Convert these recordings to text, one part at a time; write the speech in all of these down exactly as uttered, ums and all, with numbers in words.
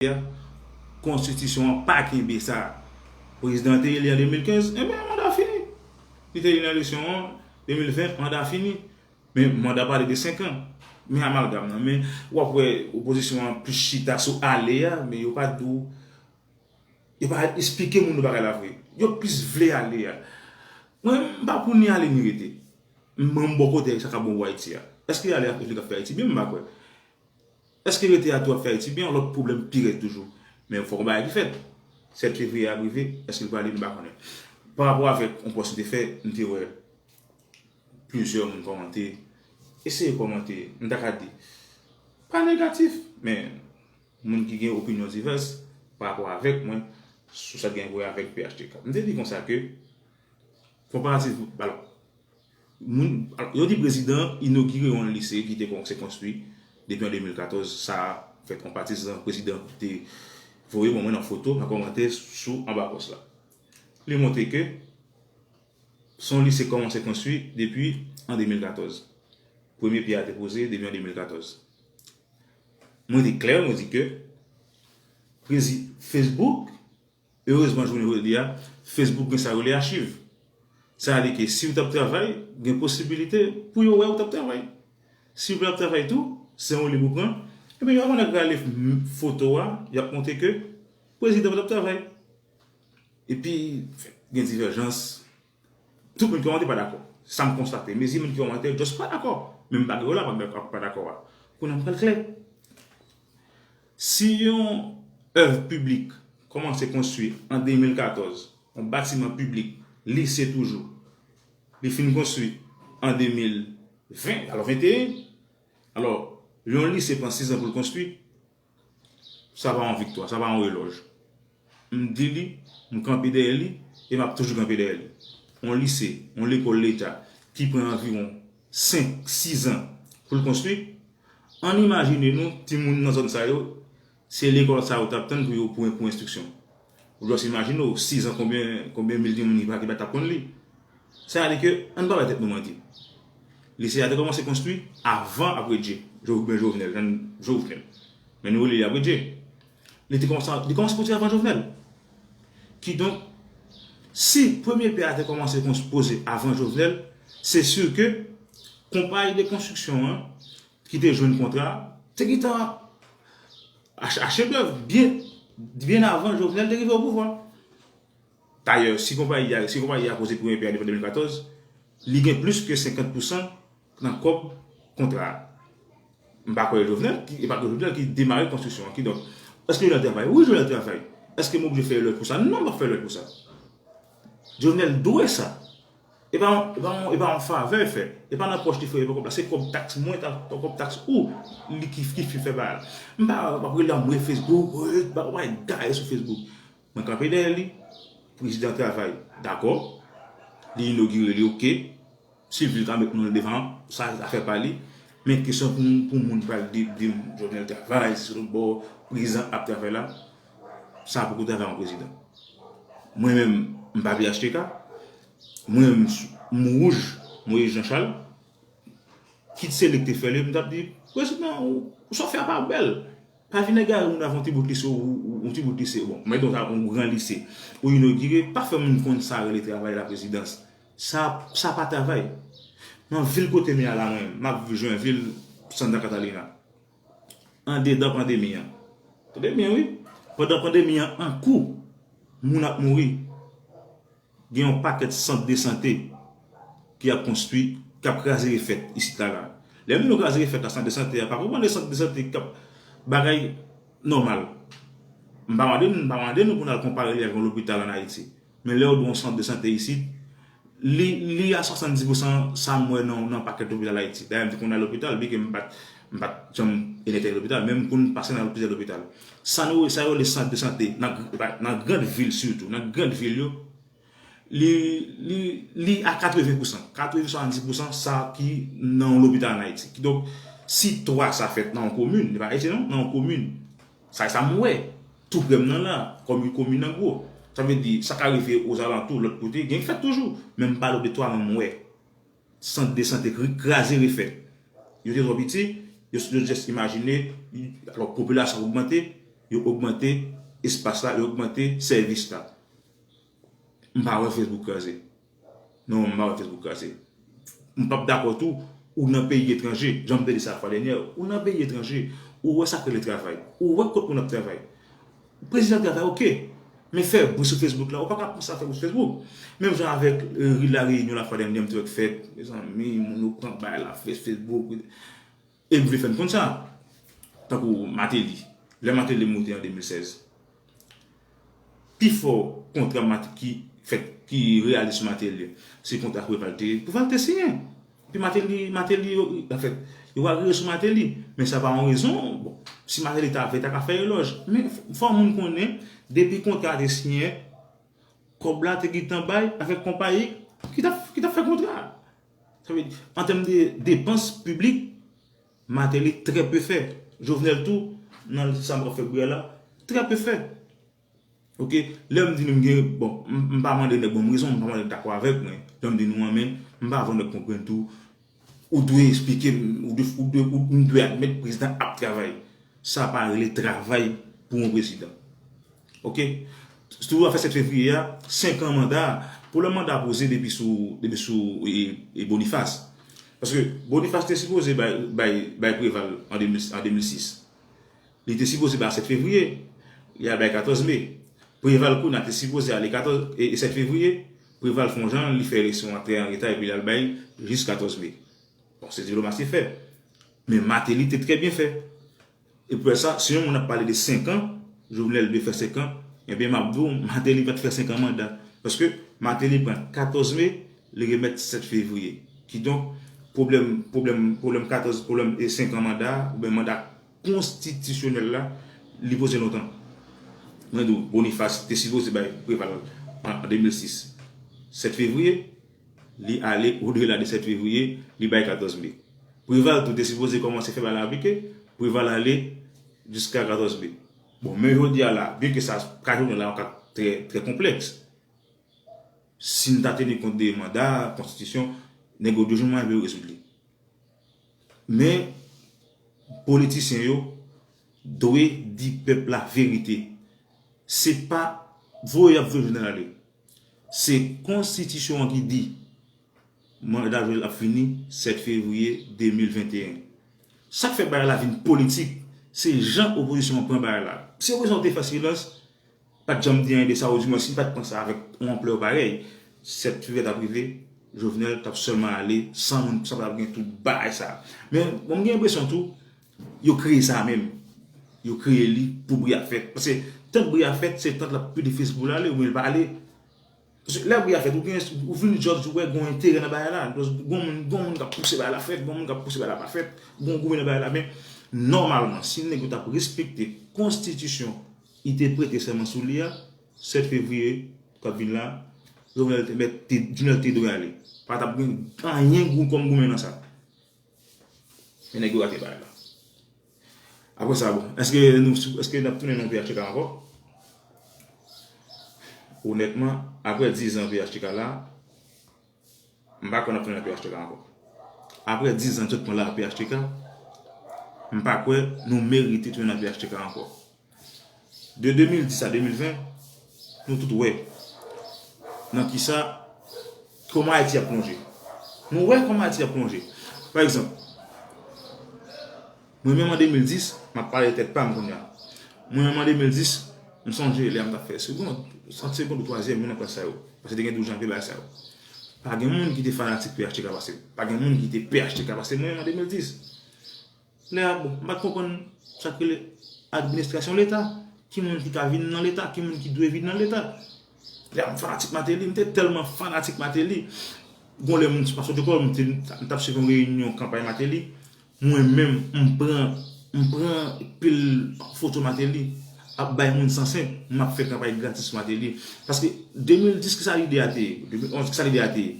a, konstitisyon an pa kenbe sa. Prezidan an te eli an de mil kenz, enben, manda fini. Li te eli nan eleksyon an, de mil ven, manda fini. Men manda pale de senk an. Men amalgam nan, men w ap wè opozisyon an plis chita sou ale a, men yo pa di w, yo pa esplike moun yo bagay la vre. Yo plis vle ale a. Mwen, m pa pou ni ale ni rete. Mwen, m bò kote sa k ap bon pou Ayiti a. Èske ale a li k ap fè Ayiti byen? M pa kwè. Èske rete a tou ap fè Ayiti byen? Lòt pwoblèm pi rèd toujou. Men fòk yon bagay ki fèt. Sèt fevriye a ap rive, èske l prale, m pa konnen. Pa rapò avèk yon pòs m te fè, m te wè plizyè moun kòmante. Eseye kòmante, m ta ka di, pa negatif, men moun ki gen opinyon divès pa rapò avèk mwen sou sa k gen pou wè avèk P H T K. M te di konsa ke konparatif, alò, moun, alò, yo di prezidan inogire yon lise ki te kòmanse konstwi depi an de mil katòz. Sa fèt yon patizan prezidan te voye ban mwen nan foto, nan kòmantè sou anba pòs la. Li montre ke se yon lise kòmanse konstwi depi an de mil katòz. Premye pyè a te poze depi an de mil katòz. Mwen di klè, mwen di ke prezi-, Facebook, erezman jounen jodi a, Facebook gen sa yo rele achiv. Sa vle di ke si w t ap travay, gen posibilite pou yo wè ou t ap travay. Si w pa t ap travay tou, se yon lib ou pran, ebyen yo ap rale foto a, y ap montre ke prezidan pa t ap travay. Epi, gen divèjans. Tout moun ki kòmante pa dakò. Sa m konstate. Mezi moun ki kòmante, just pa dakò. Men m pa gen la, pa dakò, pa dakò a. Kounye a m pral klè. Si yon èv piblik kòmanse konstwi an de mil katòz, yon batiman piblik, lise toujou, li fin konstwi an de mil ven, alò venteyen, alò, yon lise pran sis an pou l konstwi, sa pa yon viktwa, sa pa yon elòj. M di li, m kanpe dèyè li, e m ap toujou kanpe dèyè li. Yon lise, yon lekòl leta ki pran anviwon senk, sis an pou l konstwi, ann imajine nou, timoun nan zòn sa yo, se lekòl sa yo t ap tann pou yo, pou, pou enstriksyon. Ou just imajine w, sis an, konbyen, konbyen mil timoun ki pa, ki pa t ap konn li. Sa vle di ke, ann pa bay tèt nou manti. Lise a te kòmanse konstwi avan Apredye, Jo-, oubyen Jovenel, jan Jovenel. Men nou rele li Apredye. Li te kòmanse, li kòmanse konstwi avan Jovenel. Kidonk, si premye pyè a te kòmanse kons-, poze avan Jovenel, se si ke konpayi de konstriksyon an ki te jwenn kontra, te gentan ach-, achte dèv byen, byen avan Jovenel te rive o pouvwa. Dayè, si konpayi a, si konpayi a poze premye pyè a depi de mil katòz, li gen plis ke senkant pousan nan kòb kontra a. M pa kwè Jovenel, ki, e pa Jovenel ki demare konstriksyon an. Kidonk, èske Jovenel travay? Wi, Jovenel travay. Èske m oblije fè elòj pou sa? Non, m p ap fè elòj pou sa. Jovenel dwe sa. E pa yon, e pa yon, e pa yon favè l fè. E pa nan pòch li fè, e pa kòb la. Se kòb taks mwen, ta-, kòb taks ou, li ki, ki fin fè bagay la. M pa, pa rele anmwe Facebook, pa, pa gaye sou Facebook. Mwen kanpe dèyè li. Prezidan travay, dakò. Li inogire li, oke. Si l vle l ka met moun devan, sa afè pa li. Men kesyon pou, pou moun pral di, di m Jovenel travay, si lòt bò, prezidan ap travay la, sa poko travay yon prezidan. Mwen menm, m pa P H T K. Mwen menm, m wouj, Moïse Jean Charles. Kit se li k te fè li, m t ap di, prezidan, ou, ou sa w fè a pa bèl. Pa vin egare moun avè yon ti bout lise, ou, ou, yon ti bout lise. Bon, mwen di w sa, yon gran lise. Ou inogire, pa fè moun konn sa rele travay laprezidans. Sa, sa pa travay. Nan vil kote m ye a la mwen, m ap viv Joinville, Santa Catalina. Andedan pandemi an. Tande byen wi. Pandan pandemi an an kou, moun ap mouri. Gen yon pakèt sant de sante ki ap konstwi, k ap kraze refèt isit la la. Lè m di nou kraze refèt la, sant de sante a, pa konprann de sant de sante k ap bagay nòmal. M pa mande nou, m pa mande nou pou n al konpare li avèk yon lopital ann Ayiti. Men lè yo di w yon sant de sante isit, li, li a swasanndis pousan sa m wè nan, nan pakèt lopital Ayiti. Dayè, m te konn al lopital, byenke m pa t, m pa t janm enète lopital, men m konn pase nan plizyè lopital. Sa nou, sa yo rele sant de sante, nan, nan gran vil sitou, nan gran vil yo, li, li, li a katreven pousan, katreven swasanndis pousan sa ki nan yon lopital ann Ayiti. Kidonk, si twa sa fèt nan yon komin, li pa Ayiti non, nan yon komin, sa, sa m wè, tou prè m nan la, kòm yon komin an gwo. Sa vle di, sa ka rive ozalantou, lòt kote, gen k fèt toujou. Men m pale w de twa mwen m wè. Sant de sante kri-, kraze refèt. Yo te twò piti, yo, yo just imajine, alò, popilasyon ogmante, yo ogmante espas la, yo ogmante sèvis la. M pa wè Facebook kraze. Non, m pa wè Facebook kraze. M p ap dakò tou, ou nan peyi etranje, jan m te di sa fwa dènyè, ou nan peyi etranje, ou wè sa k rele travay, ou wè kot moun ap travay. Prezidan travay, oke. Men fè bri sou Facebook la, ou pa ka kòmanse a fè bri sou Facebook. Menm jan avèk, euh, ri La Reyinyon la fwa dènyè m te wè k fèt, mezanmi, moun yo pran bay la, fè Facebook. E m vle fè n konn sa. Tankou Martelly. Lè Martelly moute an de mil sèz, pifò kontra Mat- ki fèt, ki reyalize sou Martelly, se kontra Preval te, Preval te siyen. Epi Martelly, Martelly, yo, anfèt, yo agriye sou Martelly. Men sa pa yon rezon. Bon, si Martelly ta vle, ta ka fè elòj. Men f- fò moun konnen, depi kontra a te siyen, kòb la te gentan bay avèk konpayi ki t ap, ki t ap fè kontra a. Sa vle di, an tèm de depans piblik, Martelly trè pe fè. Jovenel tou, nan sa m ap fè pou la, trè pe fè. Oke, lè m di nou m gen, bon, m m pa mande nèg ban m rezon, m pa mande dakò avèk mwen. Lè m di nou an, men m pa vle nèg konprann tou, ou dwe esplike m, ou dwe, ou dwe, ou, m dwe admèt prezidan ap travay. Sa pa rele travay pou yon prezidan. Oke? Sou afè sèt fevriye a, senk an manda, pwoblèm manda poze depi sou, depi sou e, e Boniface. Paske Boniface te sipoze bay, bay, bay Preval an de mil, an de mil sis. Li te sipoze bay sèt fevriye, li al bay katòz me. Preval kounye a te sipoze ale katòz, e, e sèt fevriye. Preval fè yon jan, li fè eleksyon an trè an reta epi li al bay jis katòz me. Bon, se diplomasi fè. Men Martelly te trè byen fè. E pou sa, si yon moun ap pale de senk an, Jovenel dwe fè senk an, ebyen m ap di w, Martelly pa t fè senk an manda. Paske Martelly pran katòz me, li remèt sèt fevriye. Kidonk, pwoblèm, pwoblèm, pwoblèm katòz, pwoblèm e senk an manda, oubyen manda konstitisyonèl la, li poze lontan. Mwen di w, Boniface te sipoze bay Preval an, an de mil sis, sèt fevriye, li ale odela de sèt fevriye, li bay katòz me. Preval tou te sipoze kòmanse fè bagay la aplike, Preval ale jiska katòz me. Bon, men jodi a la, byenke sa ka tounen la yon ka trè, trè konplèks, si n ta teni kont de manda, konstitisyon, nèg yo de joun mwen yo rezoud li. Men, politisyen yo dwe di pèp la verite. Se pa voye y ap voye Jovenel ale. Se konstitisyon an ki di manda Jovenel ap fini sèt fevriye de mil venteyen. Sa k fè bagay la vin politik, se jan opozisyon an pran bagay la. Si opozisyon an te fè silans, pa t janm di anyen de sa, oudimwen si li pa t pran sa avèk yon anplè parèy, sèt fevriye t ap rive, Jovenel t ap sèlman ale, san moun, san pa t ap gen tout bagay sa. Men, bon, m gen enpresyon tou, yo kreye sa menm. Yo kreye li pou bri a fèt. Paske tant bri a fèt, se tant l ap pede Facebook la ale, oubyen l pa ale. Paske lè bri a fèt, ou gen, ou vin jòj, ou wè gen yon enterè nan bagay la. Gon moun, gon moun k ap pouse bagay la fèt, gon moun k ap pouse bagay la pa fèt, gon gouvènman bagay la. Men, nòmalman, si nèg yo t ap respekte konstitisyon li te prete sèman sou li a, sèt fevriye k ap vin la, Jovenel te mèt, te, Jovenel te dwe ale. Pa t ap gen anyen gou kòm goumen nan sa. Men nèg yo rate bagay la. Apre sa, bon, èske nou, èske n ap tounen nan P H T K ankò? Onètman, apre diz an P H T K la, m pa kwè n ap tounen nan P H T K ankò. Apre diz an trètman la P H T K, m pa kwè nou merite tounen nan P H T K ankò. De de mil dis a de mil ven, nou tout wè nan kisa, kòman Ayiti ap plonje. Nou wè kòman Ayiti ap plonje. Pa egzanp, mwen menm an de mil dis, m ap pale tèt pa m kounye a. Mwen menm an de mil dis, m sonje lè m t ap fè segond, sant segond ou twazyèm, youn nan klas sa yo. Paske te gen douz janvye bagay sa yo. Pa gen moun ki te fanatik P H T K pase m. Pa gen moun ki te P H T K pase mwen menm an de mil dis. Lè a, bon, m pa t konprann sa k rele administrasyon Leta, ki moun ki ka vin nan Leta, ki moun ki dwe vin nan Leta. Lè a, m fanatik Martelly, m te tèlman fanatik Martelly. Gon lè m t ap sot lekòl, m te, m t ap swiv yon reyinyon kanpay Martelly. Mwen menm, m pran, m pran pil foto Martelly, ap bay moun san sen, m ap fè kanpay gratis sou Martelly. Paske de mil dis, ki sa lide a te ye? De mil onz, ki sa lide a te ye?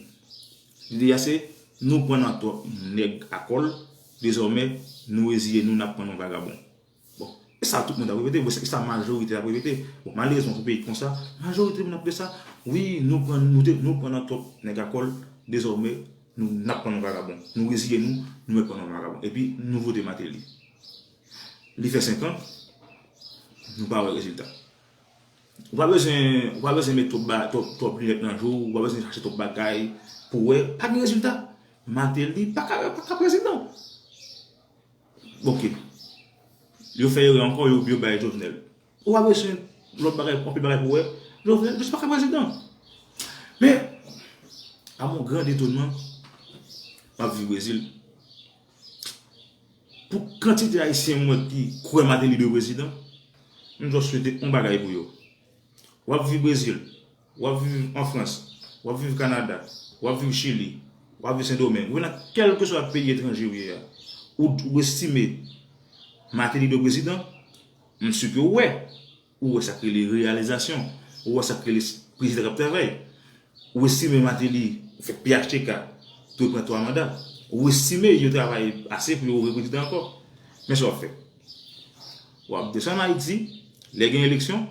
Lide a se, nou pran nan twòp nèg a kòl, dezòmè, nou reziye nou, n ap pran nan vagabon. Bon, e sa tout moun t ap repete, bon, e sa majorite t ap repete. Bon, malerezman pou peyi k konsa, majorite moun ap repete sa. Wi, nou pran, nou te, nou pran nan twòp nèg a kòl, dezòmè, nou, n ap pran nan vagabon. Nou reziye nou, nou mèt pran nan vagabon. Epi, nou vote Martelly. Li fè senk an. Nou pa wè rezilta. Ou pa bezwen, ou pa bezwen met twòp ba, twòp, twòp linèt nan je w, ou pa bezwen chache twòp bagay pou wè, pa gen rezilta. Martelly pa ka, pa ka prezidan. Ok. Yo fè erè ankò, yo, yo bay Jovenel. Ou pa bezwen lòt bagay, anpil bagay pou wè. Jovenel jis pa ka prezidan. Men, à mon grand étonnement, m ap viv Brezil. Pou kantite Ayisyen mwen ki kwè Martelly dwe prezidan, m jis swete yon bagay pou yo. W ap viv Brezil, w ap viv an Frans, w ap viv Kanada, w ap viv Chili, w ap viv Sendomeng, ou nan kèlkeswa peyi etranje ou ye a, ou, ou estime Martelly dwe prezidan, m si ke ou wè, ou wè sa k rele reyalizasyon, ou wè sa k rele prezidan k ap travay. Ou estime Martelly, fèk P H T K, dwe pran twa manda. Ou estime yo travay ase pou yo reprezidan ankò. Men sa w ap fè. W ap desann Ayiti, lè gen eleksyon,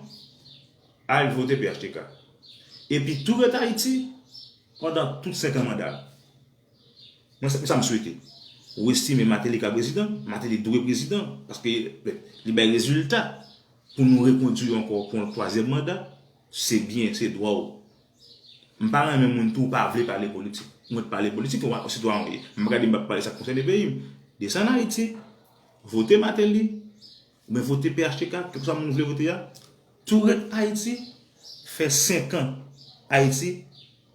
al vote P H T K. Epi tou ret Ayiti pandan tout senk an manda. Mwen, sa, sa m swete. Ou estime Martelly ka prezidan, Martelly dwe prezidan, paske li bay rezilta pou nou rekondwi ankò pou yon twazyèm manda, se byen, se dwa w. M pa renmen moun tou pa vle pale politik. Mwen pale politik, yon sitwayen w ye. M pa gade m pa pale sa k konsène peyi m. Desann Ayiti, vote Martelly, oubyen vote P H T K, kèlkeswa moun ou vle vote a, tou ret Ayiti, fè senk an Ayiti,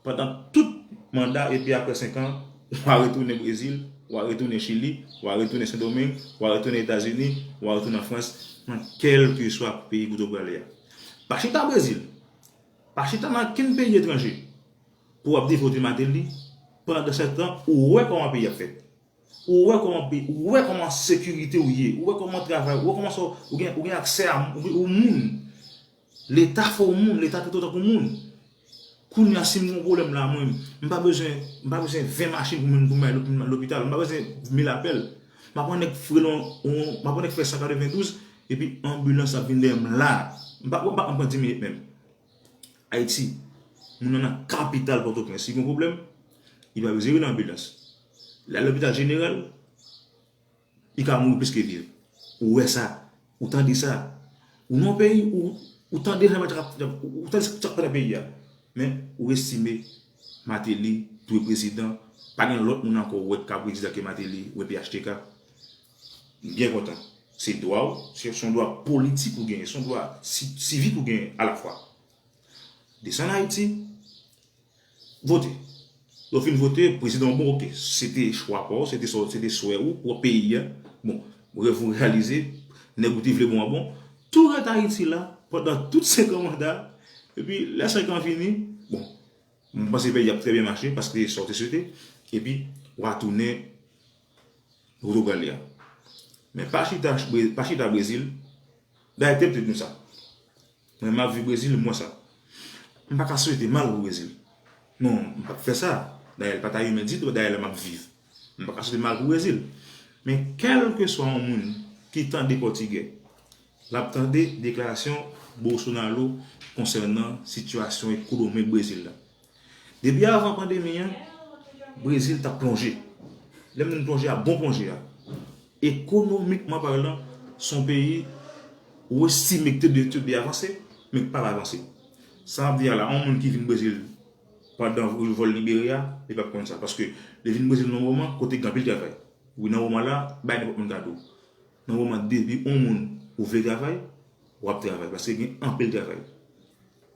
pandan tout manda, epi apre senk an, w a retounen Brezil, w a retounen Chili, w a retounen Sendomeng, w a retounen Etazini, w a retounen Frans, nan kèlkeswa peyi kote w prale a. Pa chita Brezil, pa chita nan kenn peyi etranje, pou w ap devote Martelly, pandan se tan, ou wè kòman peyi ap fèt. Ou wè kòman peyi, ou wè kòman sekirite w ye, ou wè kòman travay, ou wè kòman sa, ou gen, ou gen aksè a, ou, ou moun. Leta fè w moun, Leta trete w tankou moun. Kounye a, si m gen yon pwoblèm la, mwen, m pa bezwen, m pa bezwen ven machin pou m, pou m al lopital, m pa bezwen mil apèl. M ap wè nèg rele yon, yon, m ap wè nèg fè san katrevendouz, epi anbilans ap vin dèyè m la. M pa, m pa pran dis minit menm. Ayiti, moun nan nan kapital Pòtoprens, si gen pwoblèm, li pa bezwen rele anbilans. Li al lopital jeneral, li ka mouri plis ke viv. Ou wè sa, ou tande sa. Ou nan yon peyi, ou, ou tande jan bagay ap, ou tande sa k ap fèt nan peyi a. Men, ou estime Martelly dwe prezidan, pa gen lòt moun ankò ou wè k ka prezidan ke Martelly, oubyen P H T K. M byen kontan. Se dwa w, se, se yon dwa politik ou genyen, se yon dwa si, sivik ou genyen alafwa. Desann Ayiti, vote. Lè w fin vote, prezidan w bon, ok, se te chwa pa w, se te sa, se te swè ou pou peyi a. Bon, rèv ou reyalize, nèg ou te vle bon an bon. Tou ret Ayiti la, pandan tout senk an manda, epi lè senk an fini, bon, m panse peyi a ap trè byen mache, paske sa w te swete, epi w a tounen kote w prale a. Men pa chita, pa chita Brezil, dayè te ptit nou sa. Mwen, m ap viv Brezil, m wè sa. M pa ka swete mal pou Brezil. Non, m p ap fè sa. Dayè, l pa ta imen ditou, dayè, la m ap viv. M pa ka swete mal pou Brezil. Men, kèlkeswa yon moun ki tande pòtigè, l ap tande deklarasyon Bolsonaro konsènan sitiyasyon ekonomik Brezil la. Depi avan pandemi an, Brezil t ap plonje. Lè m di n plonje a, bon plonje a. Ekonomikman palan, se yon peyi ou estime ki te dwe, te dwe avanse, men ki pa avanse. Sa m ap di a la, yon moun ki vin Brezil pandan revòl libere a, li p ap konn sa. Paske li vin Brezil nan yon moman kote gen anpil travay. Wi, nan moman la, bay nenpòt moun kado. Nan moman depi yon moun ou vle travay, w ap travay. Paske gen anpil travay.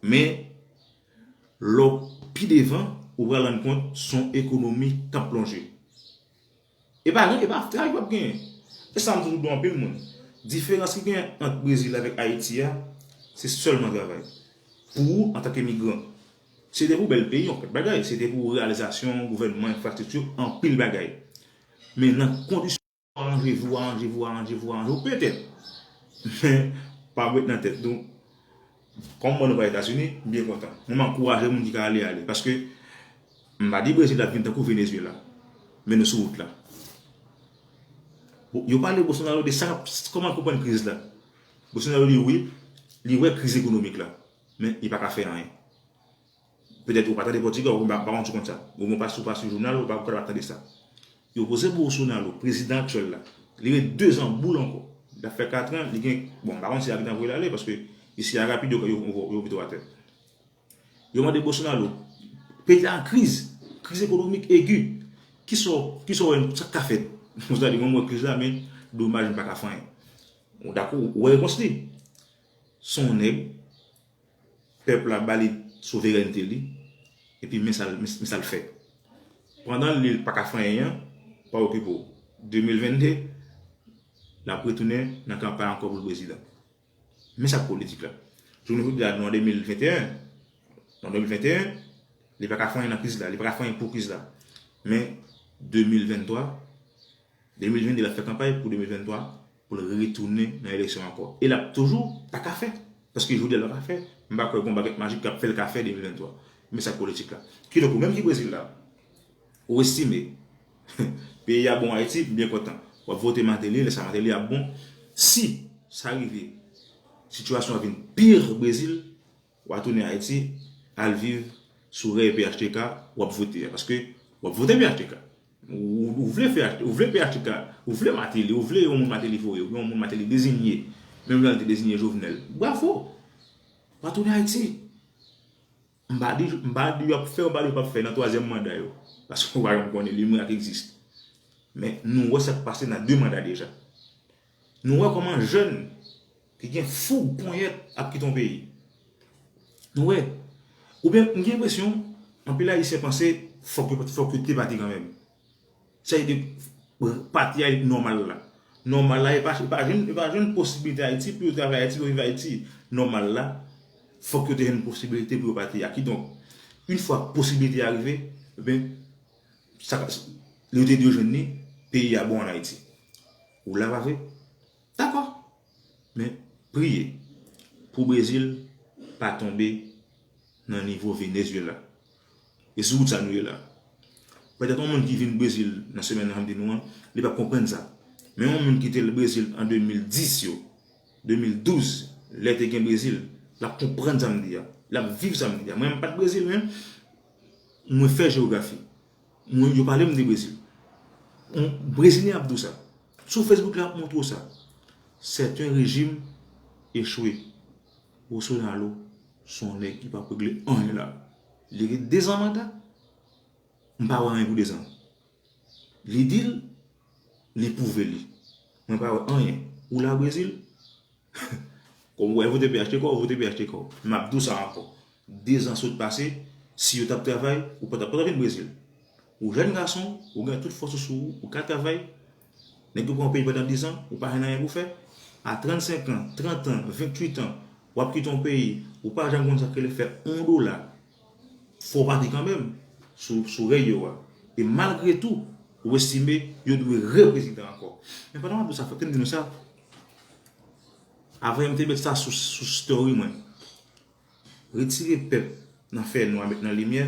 Men, lè w pi devan, ou pral rann kont se yon ekonomi k ap plonje. E pa, e pa travay w ap genyen. E sa m toujou di anpil moun. Diferans ki genyen ant Brezil avèk Ayiti a, se sèlman travay. Pou ou, antanke migran, se te pou bèl peyi, yon pakèt bagay. Se te pou reyalizasyon, gouvènman, enfrastrikti, anpil bagay. Men nan kondisyon aranje, vou aranje, vou aranje, vou aranje, ou petèt. Men, pa met nan tèt nou, kòm mwen nou pa Etazini, m byen kontan. Mwen, m ankouraje moun ki ka ale, ale. Paske, m pa di Brezil ap vin tankou Venezuela. Men nou sou wout la. Bon, yo pale Bolsonaro de sa, kòman l konprann kriz la. Bolsonaro di wi, li wè kriz ekonomik la. Men, li pa ka fè anyen. Petèt ou pa tande pòtigè, ou pa, pa konn konn sa. Ou pa, ou pa sou jounal, ou pa, ou pa tande sa. Yo poze Bolsonaro, prezidan aktyèl la. Li ret dezan boul ankò. L ap fè kat an, li gen, bon, m pa konn si a gentan voye l ale, paske isi a rapid yo, yo, yo, yo vide w atè. Yo mande Bolsonaro, peyi a an kriz, kriz ekonomik egi. Kisa w, kisa w wè, sa k ka fèt? Mwen sa di, mwen, mwen kriz la, men domaj, m pa ka fè anyen. Ou dakò, ou wè repons li. Se yon nèg, pèp la ba li souverènte li, epi men sa, men, men sa l fè. Pandan li pa ka fè anyen an, pa okipe w. De mil venn de, l ap retounen nan kanpay ankò pou l prezidan. Men sa k politik la. Jounen jodi a, nou an de mil venteyen. Nou an de mil venteyen, li pa ka fè anyen nan kriz la, li pa ka fè anyen pou kriz la. Men de mil venntwa, de mil venn de, l ap fè kanpay pou de mil venntwa, pou l retounen nan eleksyon ankò. E l ap toujou pa ka fè. Paske jodi a l pa ka fè. M pa kwè gon bagèt majik k ap fè l ka fè de mil venntwa. Men sa k politik la. Kidonk, ou menm ki Brezil la, ou estime peyi a bon Ayiti, m byen kontan. W ap vote Martelly, lè sa Martelly ap bon. Si sa rive, sitiyasyon an vin pi Brezil, w a tounen Ayiti, al viv sou rèy P H T K, w ap vote a. Paske w ap vote P H T K. Ou, ou vle P H T K, ou vle P H T K, ou vle Martelly, ou vle yon moun Martelly voye, ou vle yon moun Martelly dezinye, menm jan l te dezinye Jovenel. Bravo! W a tounen Ayiti. M pa di, m pa di yo ap fè, m pa di yo p ap fè nan twazyèm manda yo. Paske w pa janm konnen, limyè k egziste. Men nou wè sa k pase nan de manda deja. Nou wè kòman jèn ki gen foug, ponyèt ap kite yon peyi. Nou wè. Oubyen, m gen enpresyon, anpil Ayisyen panse fòk yo, fòk yo te pati kanmenm. Sa vle di, pati a nòmal la. Nòmal la, e pa, e pa jwenn, e pa jwenn posibilite Ayiti pou yo travay Ayiti, pou yo viv Ayiti. Nòmal la, fòk yo te jwenn posibilite pou yo pati a. Kidonk, yon fwa posibilite a rive, ebyen, sa, yo te dwe jwenn li, peyi a bon ann Ayiti. Ou la, pa vre? Dakò. Men, priye pou Brezil pa tonbe nan nivo Venezuela. E sou wout sa nou ye la. Petèt yon moun ki vin Brezil nan semèn nan, jan m di nou an, li p ap konprann sa. Men yon moun ki te Brezil an de mil dis yo, de mil douz, lè te gen Brezil, l ap konprann sa m di a. L ap viv sa m di a. Mwen, m pa t Brezil, men mwen fè jewografi. Mwen, yo pale m de Brezil. Yon Brezilyen ap di w sa. Sou Facebook la, ap montre w sa. C'est un régime échoué. Bolsonaro se yon nèg ki p ap regle anyen la. Li gen dezan manda. M pa wè anyen pou dezan. Li di l, li pwouve li. Mwen pa wè anyen. Ou la Brezil? Kòm ou wè, vote P H T K, vote P H T K. M ap di w sa ankò. Dezan sot pase, si yo t ap travay, ou pa t ap, pa t ap vin Brezil. Ou jèn gason, ou gen tout fòs ou sou ou, ou ka travay. Nèg yo pran yon peyi pandan dizan, ou pa jwenn anyen pou fè. A trannsenk an, trant an, venntuit an, w ap kite yon peyi, ou pa janm konn sa k rele fè yon dola. Fò w pati kanmenm, sou, sou rèy yo a. E malgre tou, ou estime yo dwe reprezidan ankò. Men pandan w ap di sa, fòk m di nou sa, avan m te met sa sou, sou story mwen. Retire pèp nan fènwa, met nan limyè,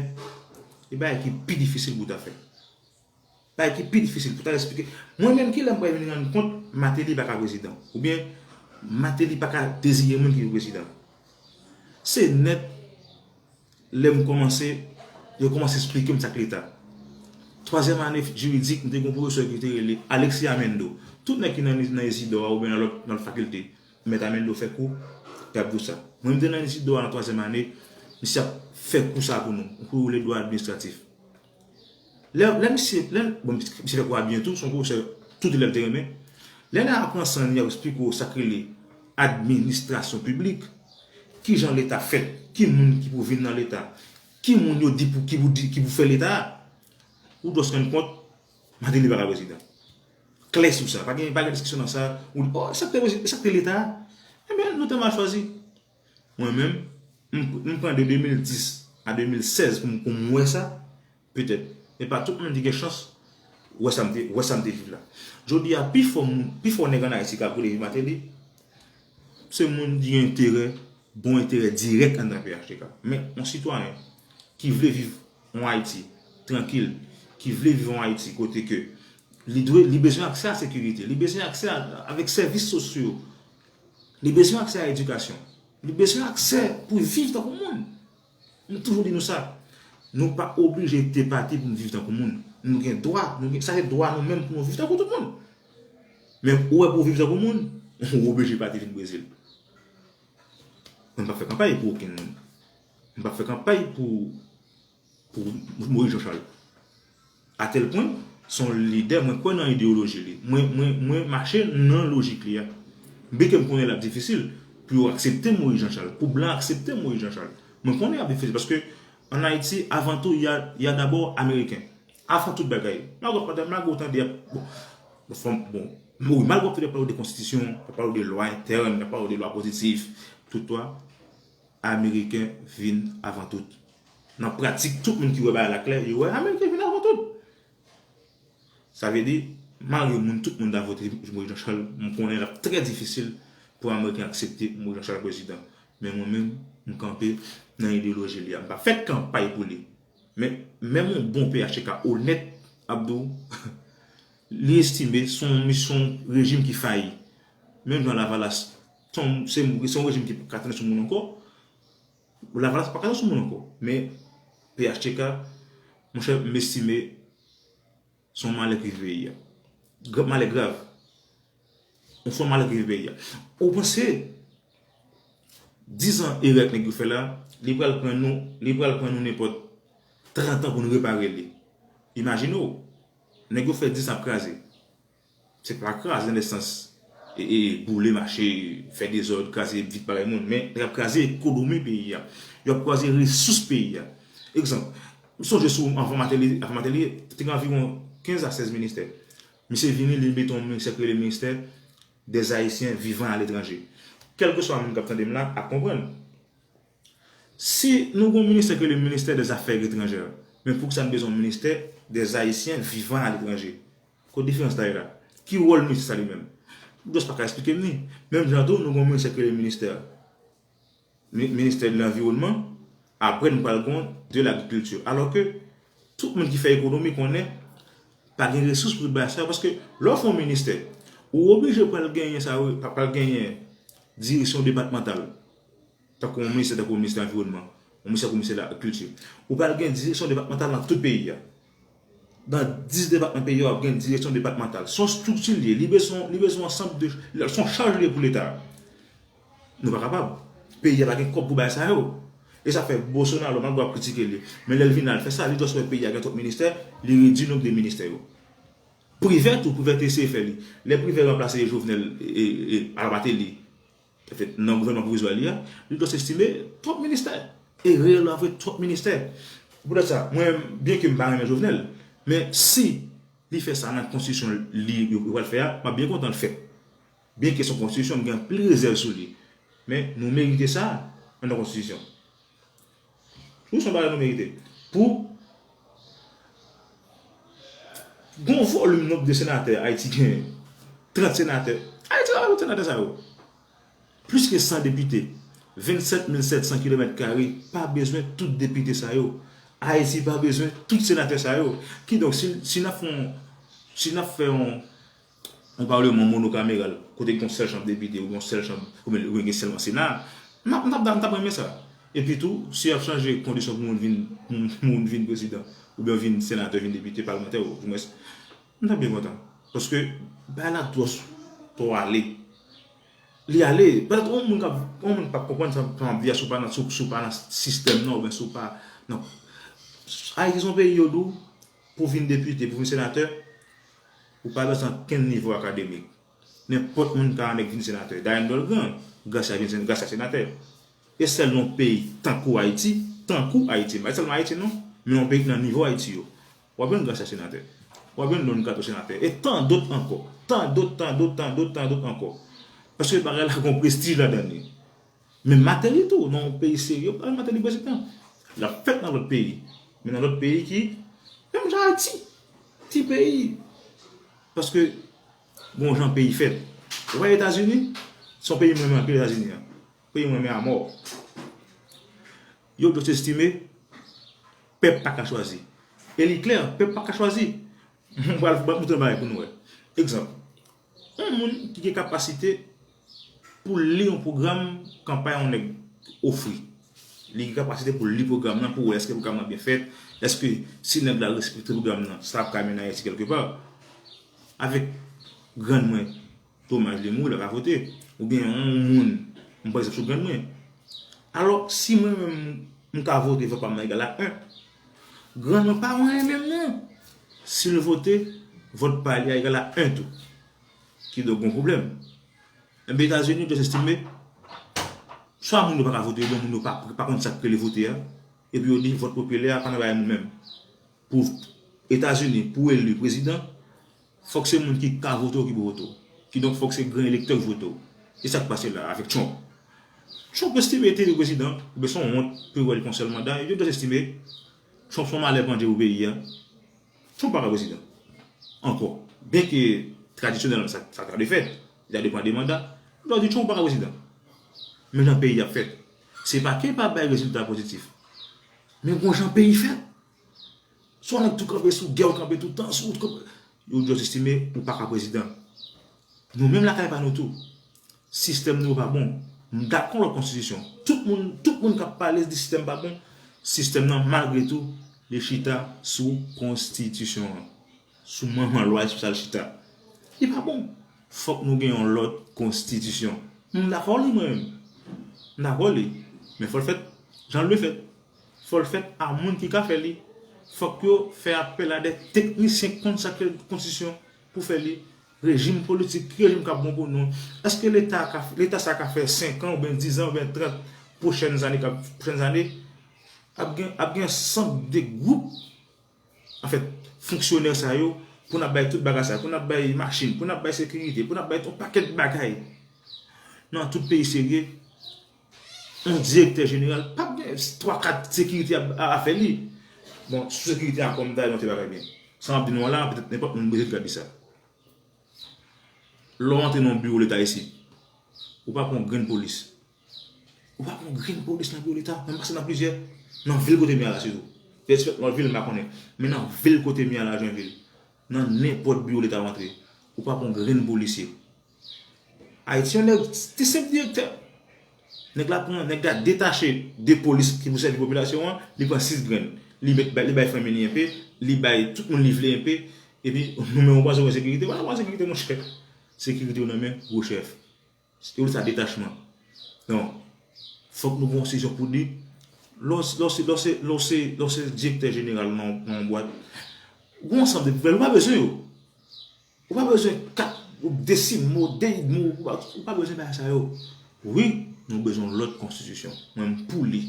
e bagay ki pi difisil pou w ta fè. Bagay ki pi difisil pou w ta eksplike. Mwen menm ki lè m pral vin rann kont Martelly pa ka prezidan. Oubyen Martelly pa ka deziye moun ki pou prezidan. Se nèt lè m kòmanse, yo kòmanse eksplike m sa k Leta. Twazyèm ane jiridik, m te gen yon pwofesè ki te rele Alexis Amendo. Tout nèg ki nan, nan Isidò a oubyen nan lòt, nan lòt fakilte, Mèt Amendo fè kou, y ap di w sa. Mwen, m te nan Isidò a nan twazyèm ane, misye ap fè kou sa pou nou, yon kou rele dwa administratif. Lè, lè misye, lè, bon, misye fè kou a byen tou, se yon pwofesè tout elèv te renmen. Lè n ap aprann sa, y ap eksplike w sa k rele administrasyon piblik, kijan Leta fèt, ki moun ki pou vin nan Leta, ki moun yo di pou, ki pou di, ki pou fè Leta a, ou dwe rann kont, Martelly pa ka prezidan. Klè sou sa. Pa gen, pa gen diskisyon nan sa. Ou di, oh, sa k te, sa k te Leta a? Ebyen, nou te mal chwazi. Mwen menm, m, m pran de de mil dis a de mil sèz pou m, pou m wè sa, petèt. E pa tout moun ki gen chans wè sa m te, wè sa m te viv la. Jodi a, pifò moun, pifò nèg ann Ayiti k ap rele Martelly, se moun ki gen enterè, bon enterè dirèk anndan P H T K. Men, yon sitwayen ki vle viv yon Ayiti trankil, ki vle viv yon Ayiti kote ke li dwe, li bezwen aksè a sekirite, li bezwen aksè a, avèk sèvis sosyo, li bezwen aksè a edikasyon, li bezwen aksè pou viv tankou moun. M toujou di nou sa. Nou pa oblije te pati pou nou viv tankou moun. Nou gen dwa, nou gen, sa se dwa nou menm pou nou viv tankou tout moun. Men ou wè pou w viv tankou moun, Ou oblije pati vin Brezil. Mwen pa fè kanpay pou okenn moun. Mwen pa fè kanpay pou, pou Moïse Jean Charles. Atèl pwen, se yon lidè, mwen kwè nan ideyoloji li. Mwen, mwen, mwen mache nan lojik li a. Byenke m konnen l ap difisil pou yo aksepte Moïse Jean Charles, pou blan aksepte Moïse Jean Charles. Mwen konnen l ap difisil paske ann Ayiti, avan tou, y a, y a dabò Ameriken. Avan tout bagay. Malgre w tande, malgre w tande, bon, bon, bon, wi, malgre w tande pale de konstitisyon, pale de lwa entèn, pale de lwa pozitif, toutfwa, Ameriken vin avan tout. Nan pratik, tout moun ki wè bagay la klè, yo wè Ameriken vin avan tout. Sa vle di, malgre moun, tout moun ta vote Moïse Jean Charles, m konnen l ap trè difisil pou Ameriken aksepte Moïse Jean Charles prezidan. Men mwen menm, m kanpe nan ideyoloji li a. M pa fè kanpay pou li. Men, menm yon bon P H T K onèt ap di w, li estime se yon, se yon rejim ki fayi. Menm jan Lavalas, se yon, se yon rejim ki pa ka tande sou moun ankò. Lavalas pa ka tande sou moun ankò. Men P H T K, monchè, m estime se yon malè ki rive peyi a. Gra-, malè grav. Yon fò malè ki rive peyi a. Ou panse, diz an erè nèg yo fè la, li pral pran nou, li pral pran nou nenpòt trant an pou nou repare li. Imajine w, nèg yo fè diz an ap kraze. Se pa kraze nan sans, e, e, boule mache, fè dezòd, kraze vit bagay moun, men nèg ap kraze ekonomi peyi a. Y ap kraze resous peyi a. Egzanp, m sonje sou, anvan Martelly, anvan Martelly, te gen anviwon kenz a sèz ministè. Misye vini, li mete yon ministè ki rele ministè des Haïtiens vivant à l'étranger. Kèlkeswa moun k ap tande m la ap konprann. Si nou gen yon ministè ki rele ministè des affaires étrangères, men poukisa n bezwen yon ministè des Haïtiens vivant à l'étranger? Kot diferans la ye la? Ki wòl ministè sa li menm? Ou just pa ka eksplike m ni. Menm jan tou, nou gen yon ministè ki rele ministè, mi-, ministè de l'environnement, apre nou pral gen de l'agriculture. Alò ke tout moun ki fè ekonomi konnen pa gen resous pou tout bagay sa yo, paske lè w fè yon ministè, ou oblije pral genyen sa yo, pa pral genyen direksyon depatmantal. Tankou yon ministè, tankou yon ministè anviwònman, yon ministè tankou ministè lakilti. Ou pral gen direksyon depatmantal nan tout peyi a. Nan dis depatman peyi a, w ap gen direksyon depatmantal. Se yon estrikti li ye, li bezwen, li bezwen ansanm de, se yon chaj li ye pou Leta. Nou pa kapab. Peyi a pa gen kòb pou bay sa yo. E sa fè Bolsonaro, malgre w ap kritike li, men lè l vin la, l fè sa, li just wè peyi a gen twòp ministè, li redui nonb de ministè yo. Privè tou, Privè te eseye fè li. Lè Privè ranplase Jovenel e, e, e, a Martelly, nan gouvènman pwovizwa li a, li just estime twòp ministè. E reyèlman vre, twòp ministè. Poutèt sa, mwen, byenke m pa renmen Jovenel, men si li fè sa nan konstitisyon li, yo, yo pral fè a, m ap byen kontan l fè. Byenke se yon konstitisyon, m gen anpil rezèv sou li. Men nou merite sa anndan konstitisyon. Wi, se yon bagay nou merite. Pou gon volim nonb de senatè Ayiti genyen, trant senatè, Ayiti pa bezwen tout senatè sa yo. Plis ke san depite, vennsèt mil sèt san kilomèt kare, pa bezwen tout depite sa yo. Ayiti pa bezwen tout senatè sa yo. Kidonk, si, si n ap fè yon, si n ap fè yon, yon palman monokameral, kote gen yon sèl chanm depite oubyen yon sèl chanm, oubyen, oubyen gen sèlman Sena, m ap, m t ap, m t ap renmen sa. Epi tou, si y ap chanje kondisyon pou moun vin, pou moun vin prezidan, oubyen vin senatè, vin depite, palmantè, oudimwens, m t ap byen kontan. Paske, bagay la twò, twò ale. Li ale. Petèt, yon moun k ap, yon moun p ap konprann sa, sa m ap di a, si w pa nan, si w, si w pa nan sistèm nan, oubyen si w pa nan, Ayiti se yon peyi yo di w, pou vin depite, pou vin senatè, ou pa bezwen okenn nivo akademik. Nenpòt moun ka annik vin senatè. Dayè, Andrel Gran, Gracia vin sen-, Gracia senatè. E sèl nan yon peyi tankou Ayiti, tankou Ayiti, pa sèlman Ayiti non, men yon peyi ki nan nivo Ayiti yo. W ap jwenn Gracia senatè. W ap jwenn Don Kato senatè. E tan dòt ankò. Tan dòt, tan dòt, tan dòt, tan dòt ankò. Paske bagay la gen yon prestij ladan li. Men Martelly tou, nan yon peyi serye, yo pa Martelly prezidan. L ap fèt nan lòt peyi. Men nan lòt peyi ki, menm jan Ayiti. Ti peyi. Paske, gon jan peyi fèt. Ou wè Etazini, se yon peyi mwen renmen anpil Etazini an. Peyi mwen renmen amò. Yo just estime, pèp pa ka chwazi. E li klè, pèp pa ka chwazi. Mwen pral, mwen pral montre yon bagay pou nou wè. Egzanp, yon moun ki gen kapasite pou li yon pwogram kanpay yon nèg ofri. Li gen kapasite pou li pwogram nan, pou wè èske pwogram nan byen fèt, èske si nèg la respekte pwogram nan, sa ap ka mennen Ayiti kèlkepa. Avèk grann mwen, domaj li mouri, li pa ka vote. Oubyen yon moun, m pran egzanp sou grann mwen. Alò, si mwen menm, m ka vote, vòt pa m nan egal a en, grann mwen pa wè anyen menm non. Si l vote, vòt pa li a egal a en tou. Kidonk, gon pwoblèm. Enben, Etazini, yo just estime, swa moun yo pa ka vote, oubyen moun yo pa, pa konn sa k rele vote a, epi yo di vòt popilè a pa nan bagay nou menm. Pou Etazini, pou eli prezidan, fòk se moun ki ka vote w ki pou vote w. Kidonk, fòk se gran elektè ki vote w. E sa k pase la avèk Trump. Trump estime te li prezidan, oubyen se yon wont pou yo wè l pou yon sèl manda, yo just estime Trump se yon malè pandye pou peyi a. Trump pa ka prezidan ankò. Byenke tradisyonèlman sa, sa ta dwe fèt, li ta dwe pran de manda, jodi Trump pa ka prezidan. Men jan peyi ap fèt, se pa ke pa bay rezilta pozitif, men gon jan peyi fèt. Swa nèg tou kanpe sou gè, ou kanpe toutan sou, ou kanpe, yo just estime ou pa ka prezidan. Nou menm lakay pa nou tou, sistèm nou yo pa bon. M dakò lòt konstitisyon. Tout moun, tout moun k ap pale di sistèm pa bon, sistèm nan malgre tou, li chita sou konstitisyon an. Sou manman lwa espesyal chita. Li pa bon. Fòk nou gen yon lòt konstitisyon. M dakò li mwen menm. M dakò li. Men fò l fèt jan l dwe fèt. Fò l fèt a moun ki ka fè li. Fòk yo fè apèl a de teknisyen k konn sa k rele konstitisyon pou fè li. Rejim politik, ki rejim k ap bon pou nou? Èske leta ka, leta sa ka fè senk an oubyen diz an oubyen trant pwochèn ane k ap, pwochèn ane? Ap gen, ap gen sant de gwoup, anfèt, fonksyonè sa yo, pou n ap bay tout bagay sa, pou n ap bay machin, pou n ap bay sekirite, pou n ap bay yon pakèt bagay. Nan tout peyi serye, yon direktè jeneral p ap gen twa kat sekirite a, a, a fè li. Bon, sou sekirite a kòm ta monte bagay byen. Sa m ap di nou an la, petèt nenpòt moun bezwen gade sa. Lè w antre nan yon biwo leta isit, ou pa pran yon grenn polis. Ou pa pran yon grenn polis nan biwo leta, menm pase nan plizyè, nan vil kote m ye a la sitou. Petèt lòt vil m pa konnen, men nan vil kote m ye a la Jwenvil, nan nenpòt biwo leta w antre, ou pa pran yon grenn polisye. Ayiti, yon nèg, ti senp direktè. Nèg la pran, nèg la detache de polis ki pou sèvi popilasyon an, li pran sis grenn. Li met, li bay fanmi li enpe, li bay tout moun li vle enpe, epi nou menm ou panse w gen sekirite? Pa nan pran sekirite, monchè. Sekirite w nan men gwo chèf. Se yo sa detachman. Non. Fòk nou pran yon desizyon pou di, lè w se, lè w se, lè w se, lè w se, lè w se direktè jeneral nan, nan yon bwat, gen yon ansanm de pouvwa, ou pa bezwen yo. Ou pa bezwen kat, desimo, deyidmo, ou pa, ou pa bezwen bagay sa yo. Wi, nou bezwen yon lòt konstitisyon. Mwen, m pou li.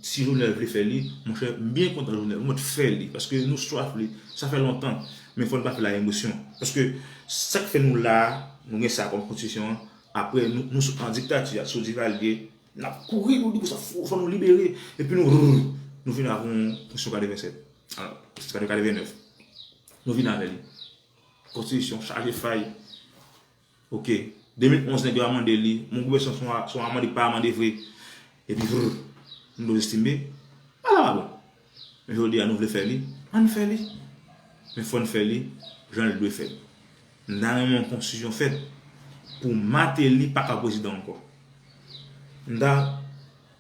Si Jovenel vle fè li, monchè, m byen kontan Jovenel. Mwen, fè li. Paske nou swaf li. Sa fè lontan. Men fò n pa fè l a emosyon. Paske sa k fè nou la a, nou gen sa kòm konstitisyon an. Apre, nou, nou sot nan diktati a, sou Divalye, n ap kouri, nou di konsa, fò, fò nou libere. Epi nou, nou vin avè yon konstitisyon katrevennsèt. Alò, katrevennnèf. Nou vin avè li. Konstitisyon chaje fay. Oke. De mil onz, nèg yo amande li. Moun goumen se yon, se yon amande ki pa amande vre. Epi, vrr, nou dezestime. Ala pa bon. Men jodi a, nou vle fè li. Ann fè li. Men fò n fè li jan l dwe fèt. M ta renmen yon konstitisyon fèt pou Martelly pa ka prezidan ankò. M ta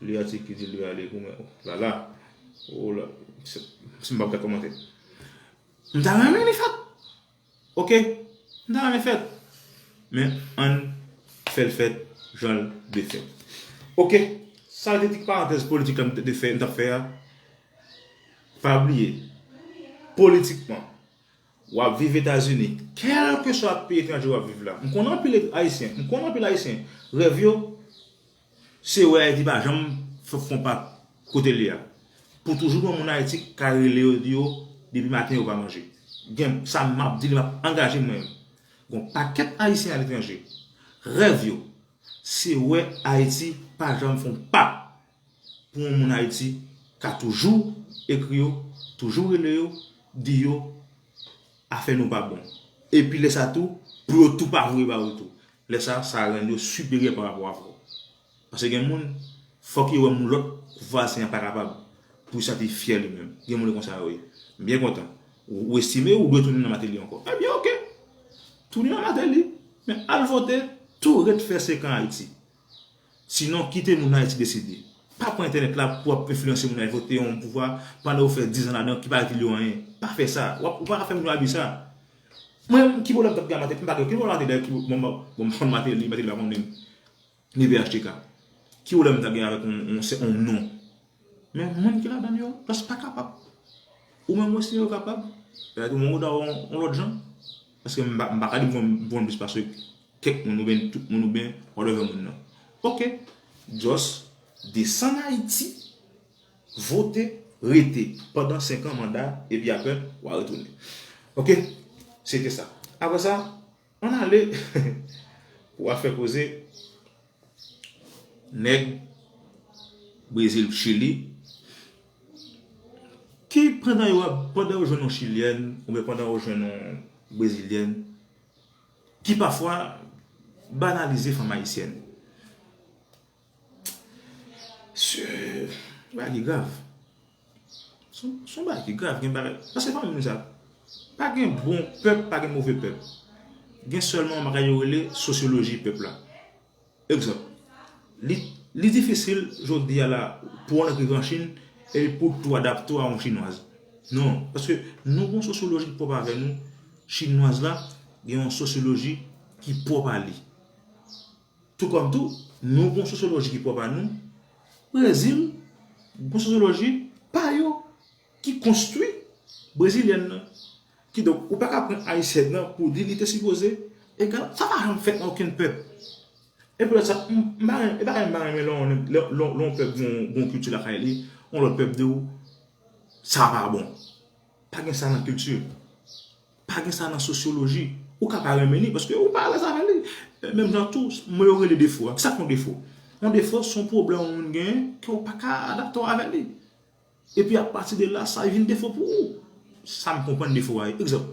li atik ki di li ale goumen. Lala. O la. Si m p ap ka kòmante. M ta renmen li fèt. Oke, m ta renmen fèt. Men ann fè l fèt jan l dwe fèt. Oke, sa se te ti parantèz politik la m te fè, m t ap fè a. Pa bliye, politikman, w ap viv Etazini, kèlkeswa peyi etranje w ap viv la. M konnen anpil Ayisyen, m konnen anpil Ayisyen, rèv yo, se wè Ayiti pa janm fè, fè yon pa kote l ye a. Pou toujou gen moun Ayiti k ka rele yo, di yo, depi maten yo pa manje. Gen, sa m ap di li, m ap angaje mwen menm. Gen yon pakèt Ayisyen aletranje. Rèv yo, se wè Ayiti pa janm fè yon pa pou yon moun Ayiti ka toujou ekri yo, toujou rele yo, di yo, afè nou pa bon. Epi lè sa tou, pou yo tou pa voye ba yo tou. Lè sa, sa rann yo siperyè pa rapò avè w. Paske gen moun, fòk yo wè moun lòt vwazen an pa kapab pou yo santi fyè li menm. Gen moun konsa yo ye. M byen kontan. Ou, ou estime ou dwe tounen nan Martelly ankò. Ebyen, oke. Tounen nan Martelly. Men al vote, tou ret fè senk an Ayiti. Sinon, kite moun Ayiti deside. Pa pran entènèt la pou w ap enfliyanse moun al vote yon pouvwa pandan ou fè diz an ladan ki pa itil yo anyen. Pa fè sa. W ap, ou pa ka fè moun yo abi sa. Mwen, ki pwoblèm m t ap gen ak Martelly? M pa gen okenn pwoblèm ak Martelly, bon, bon, bon, Martelly, Martelly pa konn li, li P H T K. Ki pwoblèm m t ap gen avèk yon, yon, se yon non? Men moun ki ladan l yo, just pa kapab. Ou menm ou estime yo kapab, petèt ou mande yon, yon lòt jan. Paske m pa, m pa ka di m konn, m konn plis pase kèk moun oubyen tout moun oubyen whatever moun nan. Ok, just desann Ayiti, vote, rete pandan senk an manda, epi apre, w a retounen. Ok, se te sa. Apre sa, ann ale pou afè koze nèg Brezil, Chili, ki pandan yo, pandan yo jwenn yon chilyèn, oubyen pandan yo jwenn yon brezilyèn, ki pafwa banalize fanm ayisyèn. Se bagay ki grav. Se se yon bagay ki grav, gen bagay. Paske fanmi sa, pa gen bon pèp, pa gen move pèp. Gen sèlman yon bagay yo rele sosyoloji pèp la. Egzanp, li, li difisil jodi a la pou w antre an Chin e pou w tou adapte w a yon chinwaz. Non, paske nou gen yon sosyoloji ki pwòp avè nou, chinwaz la gen yon sosyoloji ki pwòp a li. Tou kòm tou, nou gen yon sosyoloji ki pwòp a nou, Brezil gen yon sosyoloji pa yo ki konstwi brezilyèn nan. Kidonk, ou pa ka pran ayisyèn nan pou di li te sipoze egal. Sa pa janm fèt nan okenn pèp. E poutèt sa, m, m pa renmen, e pa renmen, m pa renmen lè yon, lè, lè, lè yon pèp gen yon, gen yon kilti lakay li, yon lòt pèp di w, sa pa bon. Pa gen sa nan kilti. Pa gen sa nan sosyoloji. Ou ka pa renmen li, paske ou pa alèz avè li. Menm jan tou, mo yo rele defo a. Kisa k yon defo? Yon defo, se yon pwoblèm yon moun genyen, ke w pa ka adapte w avè li. Epi apati de la, sa vin defo pou ou. Sa m konprann defo a ye. Egzanp,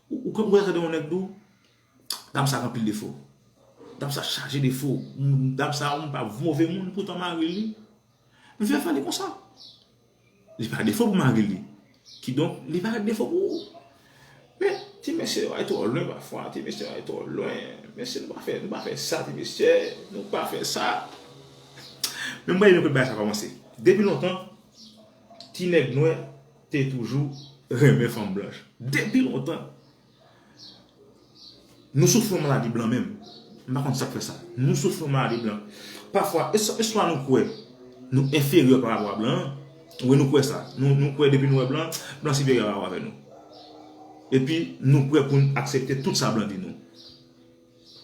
ou, ou, ou tande yon nèg di w, dam sa gen anpil defo. Dam sa chaje defo. Dam sa yon pa move moun, poutan mari li, m fè fè li konsa. Li pa defo pou mari li. Kidonk, li pa defo pou ou. Men, ti mesye yo ay twò lwen pafwa, ti mesye yo ay twò lwen. Mesye, nou pa fè, nou pa fè sa, ti mesye, nou pa fè sa. Men m prale yon kote bagay sa kòmanse. Depi lontan, ti nèg nwè te toujou renmen fanm blanch. Depi lontan. Nou soufri yon maladi blan menm. M pa konn sa k fè sa. Nou soufri yon maladi blan. Pafwa, e swa, e swa nou kwè nou enferyè pa rapò a blan an, wi, nou kwè sa. Nou, nou kwè depi nou wè blan, blan siperyè pa rapò avè nou. Epi nou prè pou n aksepte tout sa blan di nou.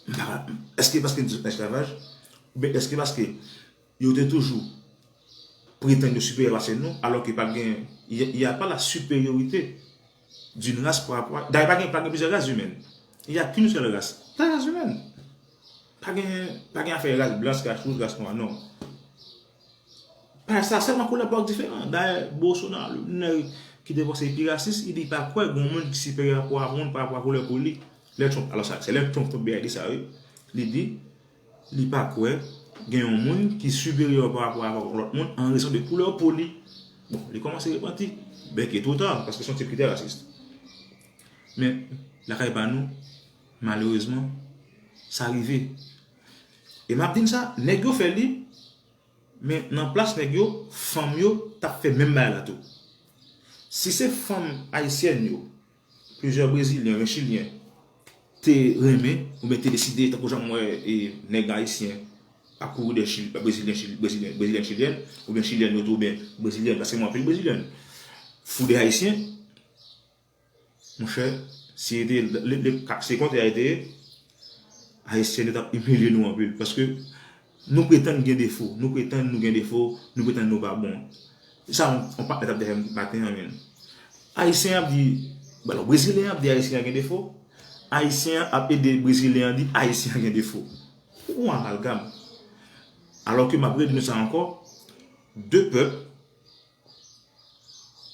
M pa, èske paske nou sou esklavaj? Oubyen èske paske yo te toujou pretann yo siperyè pase nou, alò ke pa gen, il y a, il y a pas la supériorité d'une race par rapport à, dayè pa gen, pa gen plizyè ras imèn. Il y a qu'une seule race, la race humaine. Pa gen, pa gen afè ras blanch, ras wouj, ras nwa, non. Pa sa, sèlman koulè po k diferan. Dayè, Bolsonaro, nèg ki te panse li pi rasis, li di pa kwè gen yon moun ki siperyè pa rapò a moun, pa rapò a koulè po li. Lè Trump, alò sa, se lè Trump, Trump te di sa, wi. Li di, li pa kwè gen yon moun ki siperyè pa rapò avèk yon lòt moun an rezon de koulè po li. Bon, li kòmanse repanti. Byen ke twò ta, paske se yon tip ki trè rasis. Men, lakay pa nou, malerezman, sa rive. E m ap di n sa, nèg yo fè li, men nan plas nèg yo, fanm yo t ap fè menm bagay la tou. Si se fanm ayisyèn yo, plizyè Brezilyen oubyen Chilyen te renmen oubyen te deside, tankou jan m wè e, nèg ayisyen ap kouri dèyè Chil-, Brezilyen, Chil-, Brezilyen, Brezilyen, Chilyèn, oubyen Chilyèn yo tou, oubyen Brezilyen, paske mwen anpil Brezilyen, fou de Ayisyen, monchè, si te, le, le, ka, se kontrè a te ye, Ayisyen nou t ap imilye nou anpil, paske nou pretann gen defo, nou pretann nou gen defo, nou pretann nou pa bon. Se sa yon, yon patnè t ap di maten an, men. Ayisyen ap di, alò, Brezilyen ap di Ayisyen an gen defo, Ayisyen an ap ede Brezilyen an di Ayisyen an gen defo. Ou yon amalgam. Alò ke m ap redi nou sa ankò, de pèp,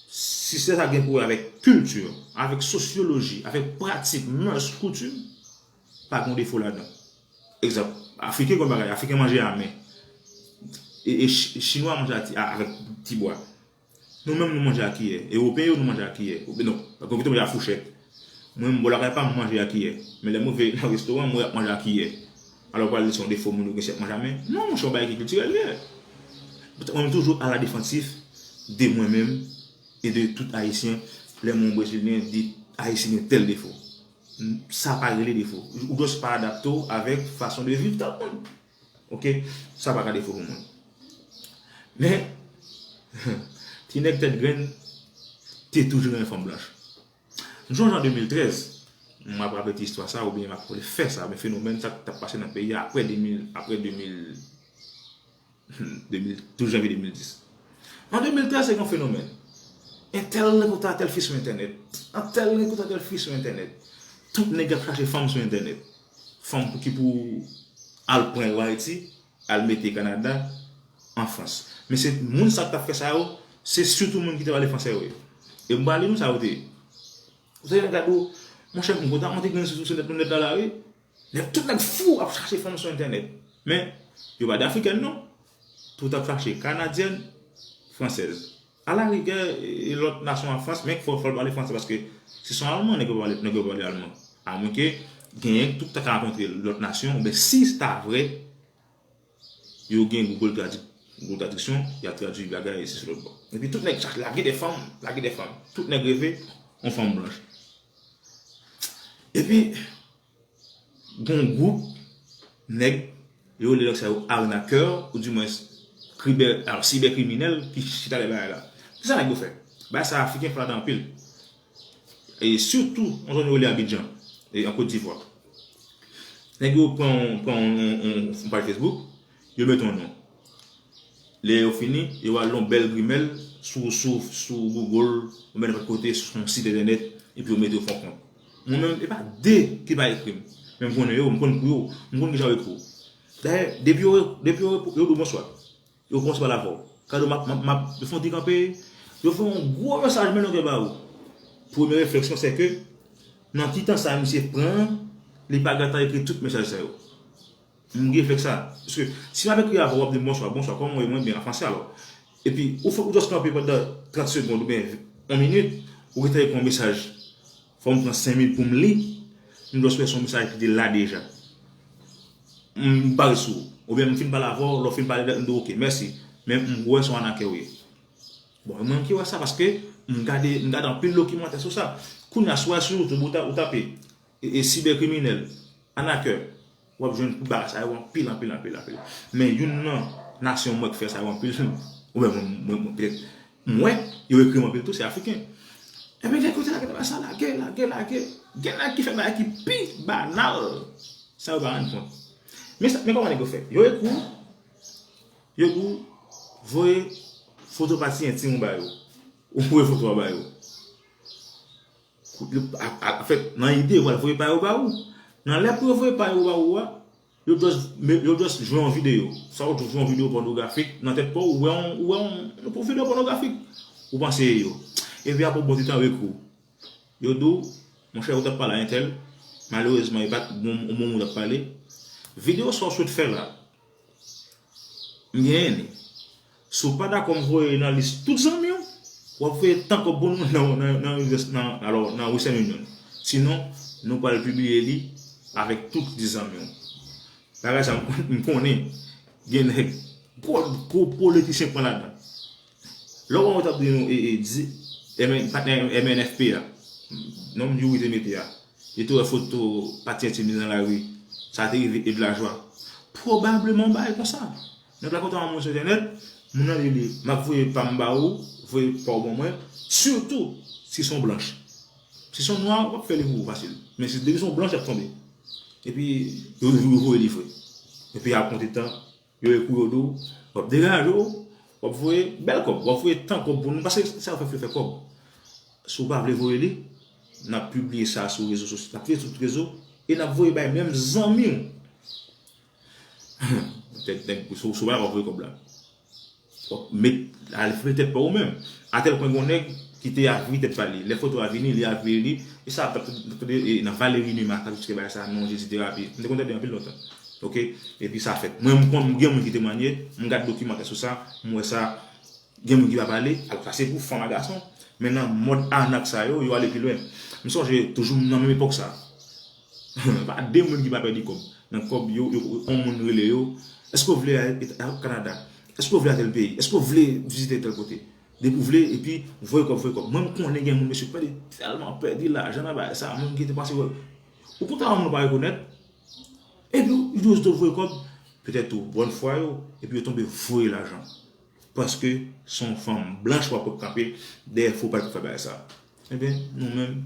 si se sa gen pou wè avèk kilti, avèk sosyoloji, avèk pratik, mœurs, koutim, pa gen defo ladan. Egzanp, Afriken gen bagay, Afriken manje a men. E, e Chi-, Chinwa manje a ti, a, avèk ti bwa. Nou menm, nou manje a kiyè. Ewopeyen yo, nou manje a kiyè. Oubyen non, gen pito manje a fouchèt. Mwen, m bò lakay pa m, m manje a kiyè. Men lè m rive nan restoran, m wè y ap manje a kiyè. Alò, pral di se yon defo moun yo gen chèf manje a men. Non, monchè, yon bagay ki kiltirèl li ye. Mwen, m toujou aladefansif de mwen menm e de tout Ayisyen lè m wè yon Brezilyen di Ayisyen gen tèl defo. Sa pa rele defo. Ou just pa adapte w avèk fason de viv tan moun. Ok? Sa pa ka defo pou moun. Men, ti nèg tèt grenn te toujou renmen fanm blanch. M sonje an de mil trèz, m ap raple ti istwa sa, oubyen m ap fè sa, men fenomèn sa k t ap pase nan peyi a apre de mil, apre de mil, de mil, douz janvye de mil dis. An de mil trèz, se yon fenomèn. Entèl rekwoute tèl fi sou entènèt. Entèl rekwoute tèl fi sou entènèt. Tout nèg ap chache fanm sou entènèt. Fanm pou ki pou al pran yo Ayiti, al mete Kanada, an Frans. Men se moun sa k t ap fè sa yo, se sitou moun ki te pale fransè yo ye. E m pale nou sa yo te ye. Ou te gade ou, monchè, m kontan, mwen te gen sou, sou nèt, nou nèt la, la, wi. Nèg, tout nèg fou ap chache fanm sou entènèt. Men, yo pa de afrikèn, non. Tout ap chache kanadyèn, fransèz. Alarigè, e lòt nasyon an Frans, men fò, fò l pale fransè, paske si se yon alman, nèg yo pale, nèg yo pale alman. Amwenke genyen tout ta ka rankontre lòt nasyon, oubyen si ta vre, yo gen Google Tradi-, Google Tradiksyon, y ap tradui bagay e se sou lòt bò. Epi tout nèg chache lage de fanm, lage de fanm. Tout nèg reve yon fanm blanch. Epi, gon gwoup nèg, yo rele nèg sa yo arnaqueur, ou dimwens, kribè, alò, sibè kriminèl ki chita dèyè bagay la. Kisa nèg yo fè? Bagay sa, Afriken fè ladan anpil. E sitou, yon zòn yo rele Abidjan, e an Kot Divwa. Nèg yo pran, pran yon, yon, yon, yon paj Facebook, yo mete yon non. Lè yo fini, yo al yon bèl grimèl sou, sou, sou Google, oubyen nenpòt kote, sou yon sit entènèt, epi yo mete yo fè yon kont. Mwen menm, e pa de ki pa ekri m. Men m konnen yo, m konn kou yo, m konn kijan yo ekri w. Dayè, depi yo, depi yo, yo di w bonswa, yo kòmanse pale avè w. Kado m ap, m ap, m ap, yo fè yon ti kanpe, yo fè yon gwo mesaj men longueur ba ou. Premye reflèks mwen, se ke, nan ki tan sa misye pran, li pa gentan ekri tout mesaj sa yo. M gen reflèks sa. Paske si m ap ekri avè w, w ap di m bonswa, bonswa, kòman w ye, mwen byen, an fransè alò. Epi, ou fè, ou just kanpe pandan trant segonn oubyen yon minit, ou gentan ekri yon mesaj. Fò m pran senk minit pou m li, m just wè se yon mesaj ki te la deja. M bare sou ou. Oubyen m fin pale avè w, lè w fin pale, m di w, "Ok, mèsi." Men m wè se yon anakè w ye. Bon, e mwen ki wè sa, paske m gade, m gade anpil dokimantè sou sa. Kounye a, si w al sou YouTube, ou ta-, ou tape, e, e, sibè kriminèl, anakè, w ap jwenn bagay sa yo anpil, anpil, anpil, anpil. Men youn nan nasyon mwen ki fè sa yo anpil, oubyen mwen, mwen, mwen, petèt, mwen, yo ekri m anpil tou, se Afriken. Ebyen, gen kote lage bagay sa, lage, lage, lage. Gen nèg ki fè bagay ki pi banal. Sa yo pa rann kont. Men sa, men kòman nèg yo fè? Yo ekri w, yo di w, voye foto pati entim ou ba yo. Ou voye foto a ba yo. Kou-, yo, a, a, anfèt, nan ide, yo pral voye pa yo ba ou. Nan lè pou yo voye pa yo ba ou a, yo just, yo just jwe yon videyo. Sa yo jwe yon videyo pònografik, nan tèt pa w, ou wè yon, ou wè yon, yon videyo pònografik. Ou panse e yo. Epi apre yon bon ti tan, yo ekri w. Yo di w, monchè, ou t ap pale a entèl, malerezman, e pa t bon, yon bon moun ou t ap pale. Videyo sa w sot fè la, m genyen li. Si w pa dakò m voye nan lis tout zanmi w, w ap voye tan kòb pou nou nan, nan, nan, nan, alò, nan Western Union. Sinon, nou pral pibliye li avèk tout lis zanmi w. Bagay sa, m, m konnen gen nèg, gwo, gwo politisyen pran ladan. Lè w wè yo t ap di nou, e, e, di, M N, patnè M N F P a, non, Youri te mete a, li te wè foto pati entim li nan lari, sa te rive Ed Lajwa. Pwobableman yon bagay konsa. Nèg la kontan yon moun sou entènèt, moun nan li di, "M ap voye pa m ba ou, voye pa w ban mwen, sitou si se yon blanch. Si se yon nwa, w ap fè li pou ou fasil. Men si depi se yon blanch, y ap tonbe." Epi, yo, yo, yo voye li vre. Epi, ap konte tan, yo ekri yo di w, w ap degaje w, w ap voye bèl kòb, w ap voye tan kòb pou nou, paske sa yo fè, fè, fè kòb. Si w pa vle voye li, n ap pibliye sa sou rezo sosyo, n ap voye sou tout rezo, e n ap voye bay menm zanmi w. Tèt nèg, si w, si w pa dakò voye kòb la. W ap met, al fè tèt pa ou menm. Atèl kwen gon nèg ki te avili tèt pa li. Lè foto a vini, li avili li. E sa, t ap, t ap, e nan Valery Numa, t ap eksplike bagay sa, non, Jezi te rapi. M te konn tande anpil lontan. Ok? Epi sa fèt. Mwen, m konn, m gen moun ki temwanye, m gade dokimantè sou sa, m wè sa, gen moun ki pa pale, alò sa se pou fanm ak gason. Men nan mòd anak sa yo, yo ale pi lwen. M sonje, toujou nan menm epòk sa. Pa de moun ki pa pèdi kòb. Nan kòb yo, yo, yon moun rele yo, "Èske w vle al Kanada? Èske w vle al tèl peyi? Èske w vle vizite tèl kote?" Depi w vle, epi voye kòb, voye kòb. Mwen, m konnen gen moun, mesye, pèdi, tèlman pèdi lajan nan bagay sa, moun ki te panse wè. Ou konn travay moun ou pa rekonèt. Epi yo, yo voye kòb, petèt tou bòn fwa yo, epi yo tonbe voye lajan. Paske se yon fanm blanch w ap kanpe dèyè fo pa fè bagay sa. Ebyen, nou menm,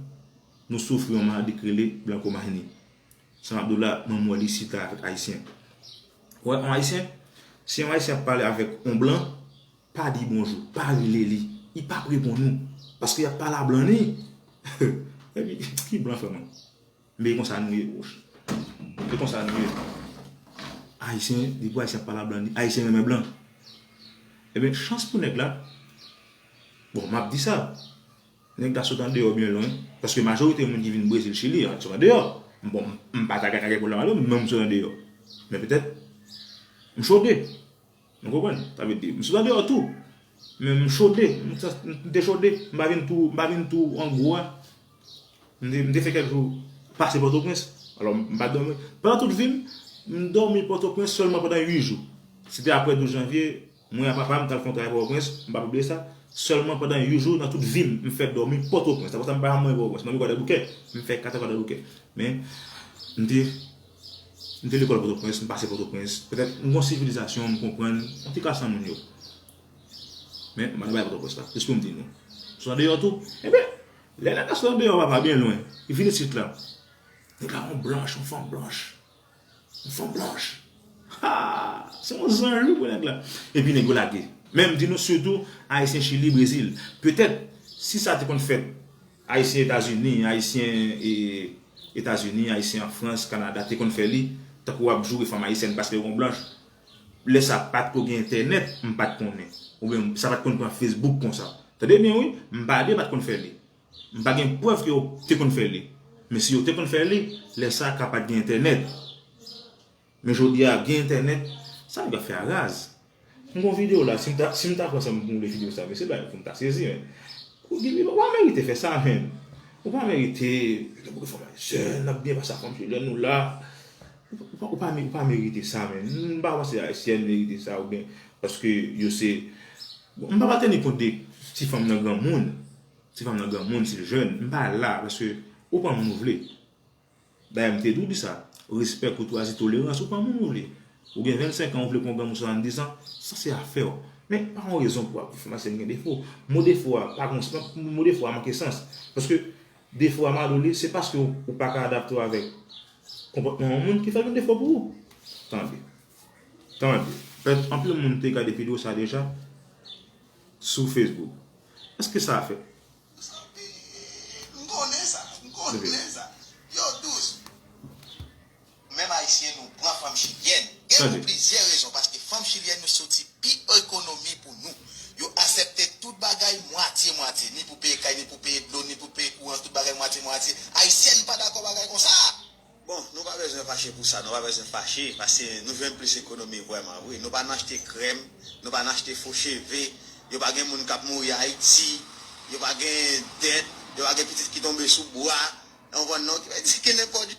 nou soufri yon maladi ki rele blankomani. San Abdullah, mwen m wè li sita avèk Ayisyen. Wè, yon Ayisyen, si yon Ayisyen ap pale avèk yon blan, pa di bonjou, pa rele li. Li p ap reponn ou. Paske y ap pale a blan ni. Epi, ki blan fè mwen? Men e konsa nou ye, woch. E konsa nou ye. Ayisyen, depi Ayisyen ap pale a blan, Ayisyen renmen blan. Ebyen, chans pou nèg la. Bon, m ap di sa. Nèg la sot andeyò byen lwen. Paske majorite moun ki vin Brezil, Chili, a, sot andeyò. Bon, m pa ta ka gen pwoblèm avè yo, men m sot andeyò. Men petèt, m chode. Nou konprann? Sa vle di, m sot andeyò tou. Men m chode, m sa- m te chode, m pa vin tou, m pa vin tou an gwo a. M te, m te fè kèk jou pase Pòtoprens. Alò, m pa dòmi. Pandan tout vi m, m dòmi Pòtoprens sèlman pandan uit jou. Se te apre douz janvye, mwen ak papa m t al fè yon travay Pòtoprens, m pa bliye sa. Sèlman pandan uit jou nan tout vi m, m fè dòmi Pòtoprens. Apre sa, m pa janm manje Pòtoprens. M dòmi Kwadèboukè. M fè kat an Kwadèboukè. Men, m te, m te lekòl Pòtoprens, m pase Pòtoprens. Petèt, m gon sivilizasyon, m konprann, yon ti klas nan moun yo. Men, m al bay Pòtoprens la. Se sa m di nou. Sot andeyò tou. Ebyen, lè nèg la sot andeyò, papa, byen lwen. Li vin isit la. Nèg la yon blanch, yon fanm blanch. Yon fanm blanch. Ha! Se yon zanj wi pou nèg la. Epi nèg yo lage. Men m di nou sitou Ayisyen Chili, Brezil. Petèt, si sa te konn fèt, Ayisyen Etazini, Ayisyen e, Etazini, Ayisyen an Frans, Kanada, te konn fè li, tankou w ap joure fanm ayisyèn paske yo gon blanch. Lè sa pa t ko gen entènèt, m pa t konnen. Oubyen sa pa t konn pran Facebook konsa. Tande byen wi, m pa di yo pa t konn fè li. M pa gen prèv ke yo te konn fè li. Men si yo te konn fè li, lè sa ka pa t gen entènèt. Men jodi a, gen entènèt, sa nèg ap fè a raz. M gon videyo la, si m ta, si m ta pran sa m boule videyo sa, mesye, bagay pou m ta sezi, men. Ou di, ou pa merite fè sa, men. Ou pa merite, ou fè fanm ayisyèn, n ap byen pase ak fanm chilèn, nou la. Ou pa, ou pa, ou pa merite sa, men. M pa panse ayisyèn merite sa, oubyen, paske yo se, bon, m pa pa teni kont de ti fanm nan granmoun. Ti fanm nan granmoun, si l jèn, m pa la, paske ou pran moun ou vle. Dayè, m te di w di sa, respè, koutwazi, tolerans, ou pran moun ou vle. Ou gen vennsenk an, ou vle pran yon granmoun swasanndiz an, sa se afè w. Men, pa yon rezon pou w ap di fanm ayisyèn gen defo. Mo defo a pa gon, mo defo a manke sans. Paske defo a, m a di w li, se paske w, ou pa ka adapte w avèk konpòtman yon moun ki fè l vin defo pou ou. Tande. Tande. Pèt, anpil moun te gade videyo sa deja sou Facebook. Èske sa fèt? M konnen sa, m konnen sa. Yo dous. Menm Ayisyen, nou pran fanm chilyèn. E pou plizyè rezon, paske fanm chilyèn yo soti pi ekonomi pou nou. Yo aksepte tout bagay mwatye mwatye, ni pou peye kay, ni pou peye dlo, ni pou peye kouran, tout bagay mwatye mwatye. Ayisyèn pa dakò bagay konsa. Bon, nou pa bezwen fache pou sa, nou pa bezwen fache, paske nou jwenn plis ekonomi vrèman vre. Nou pa nan achte krèm, nou pa nan achte fo cheve, yo pa gen moun k ap mouri Ayiti, yo pa gen dèt, yo pa gen pitit ki tonbe sou bwa, ou konprann non, ki vle di ke nenpòt.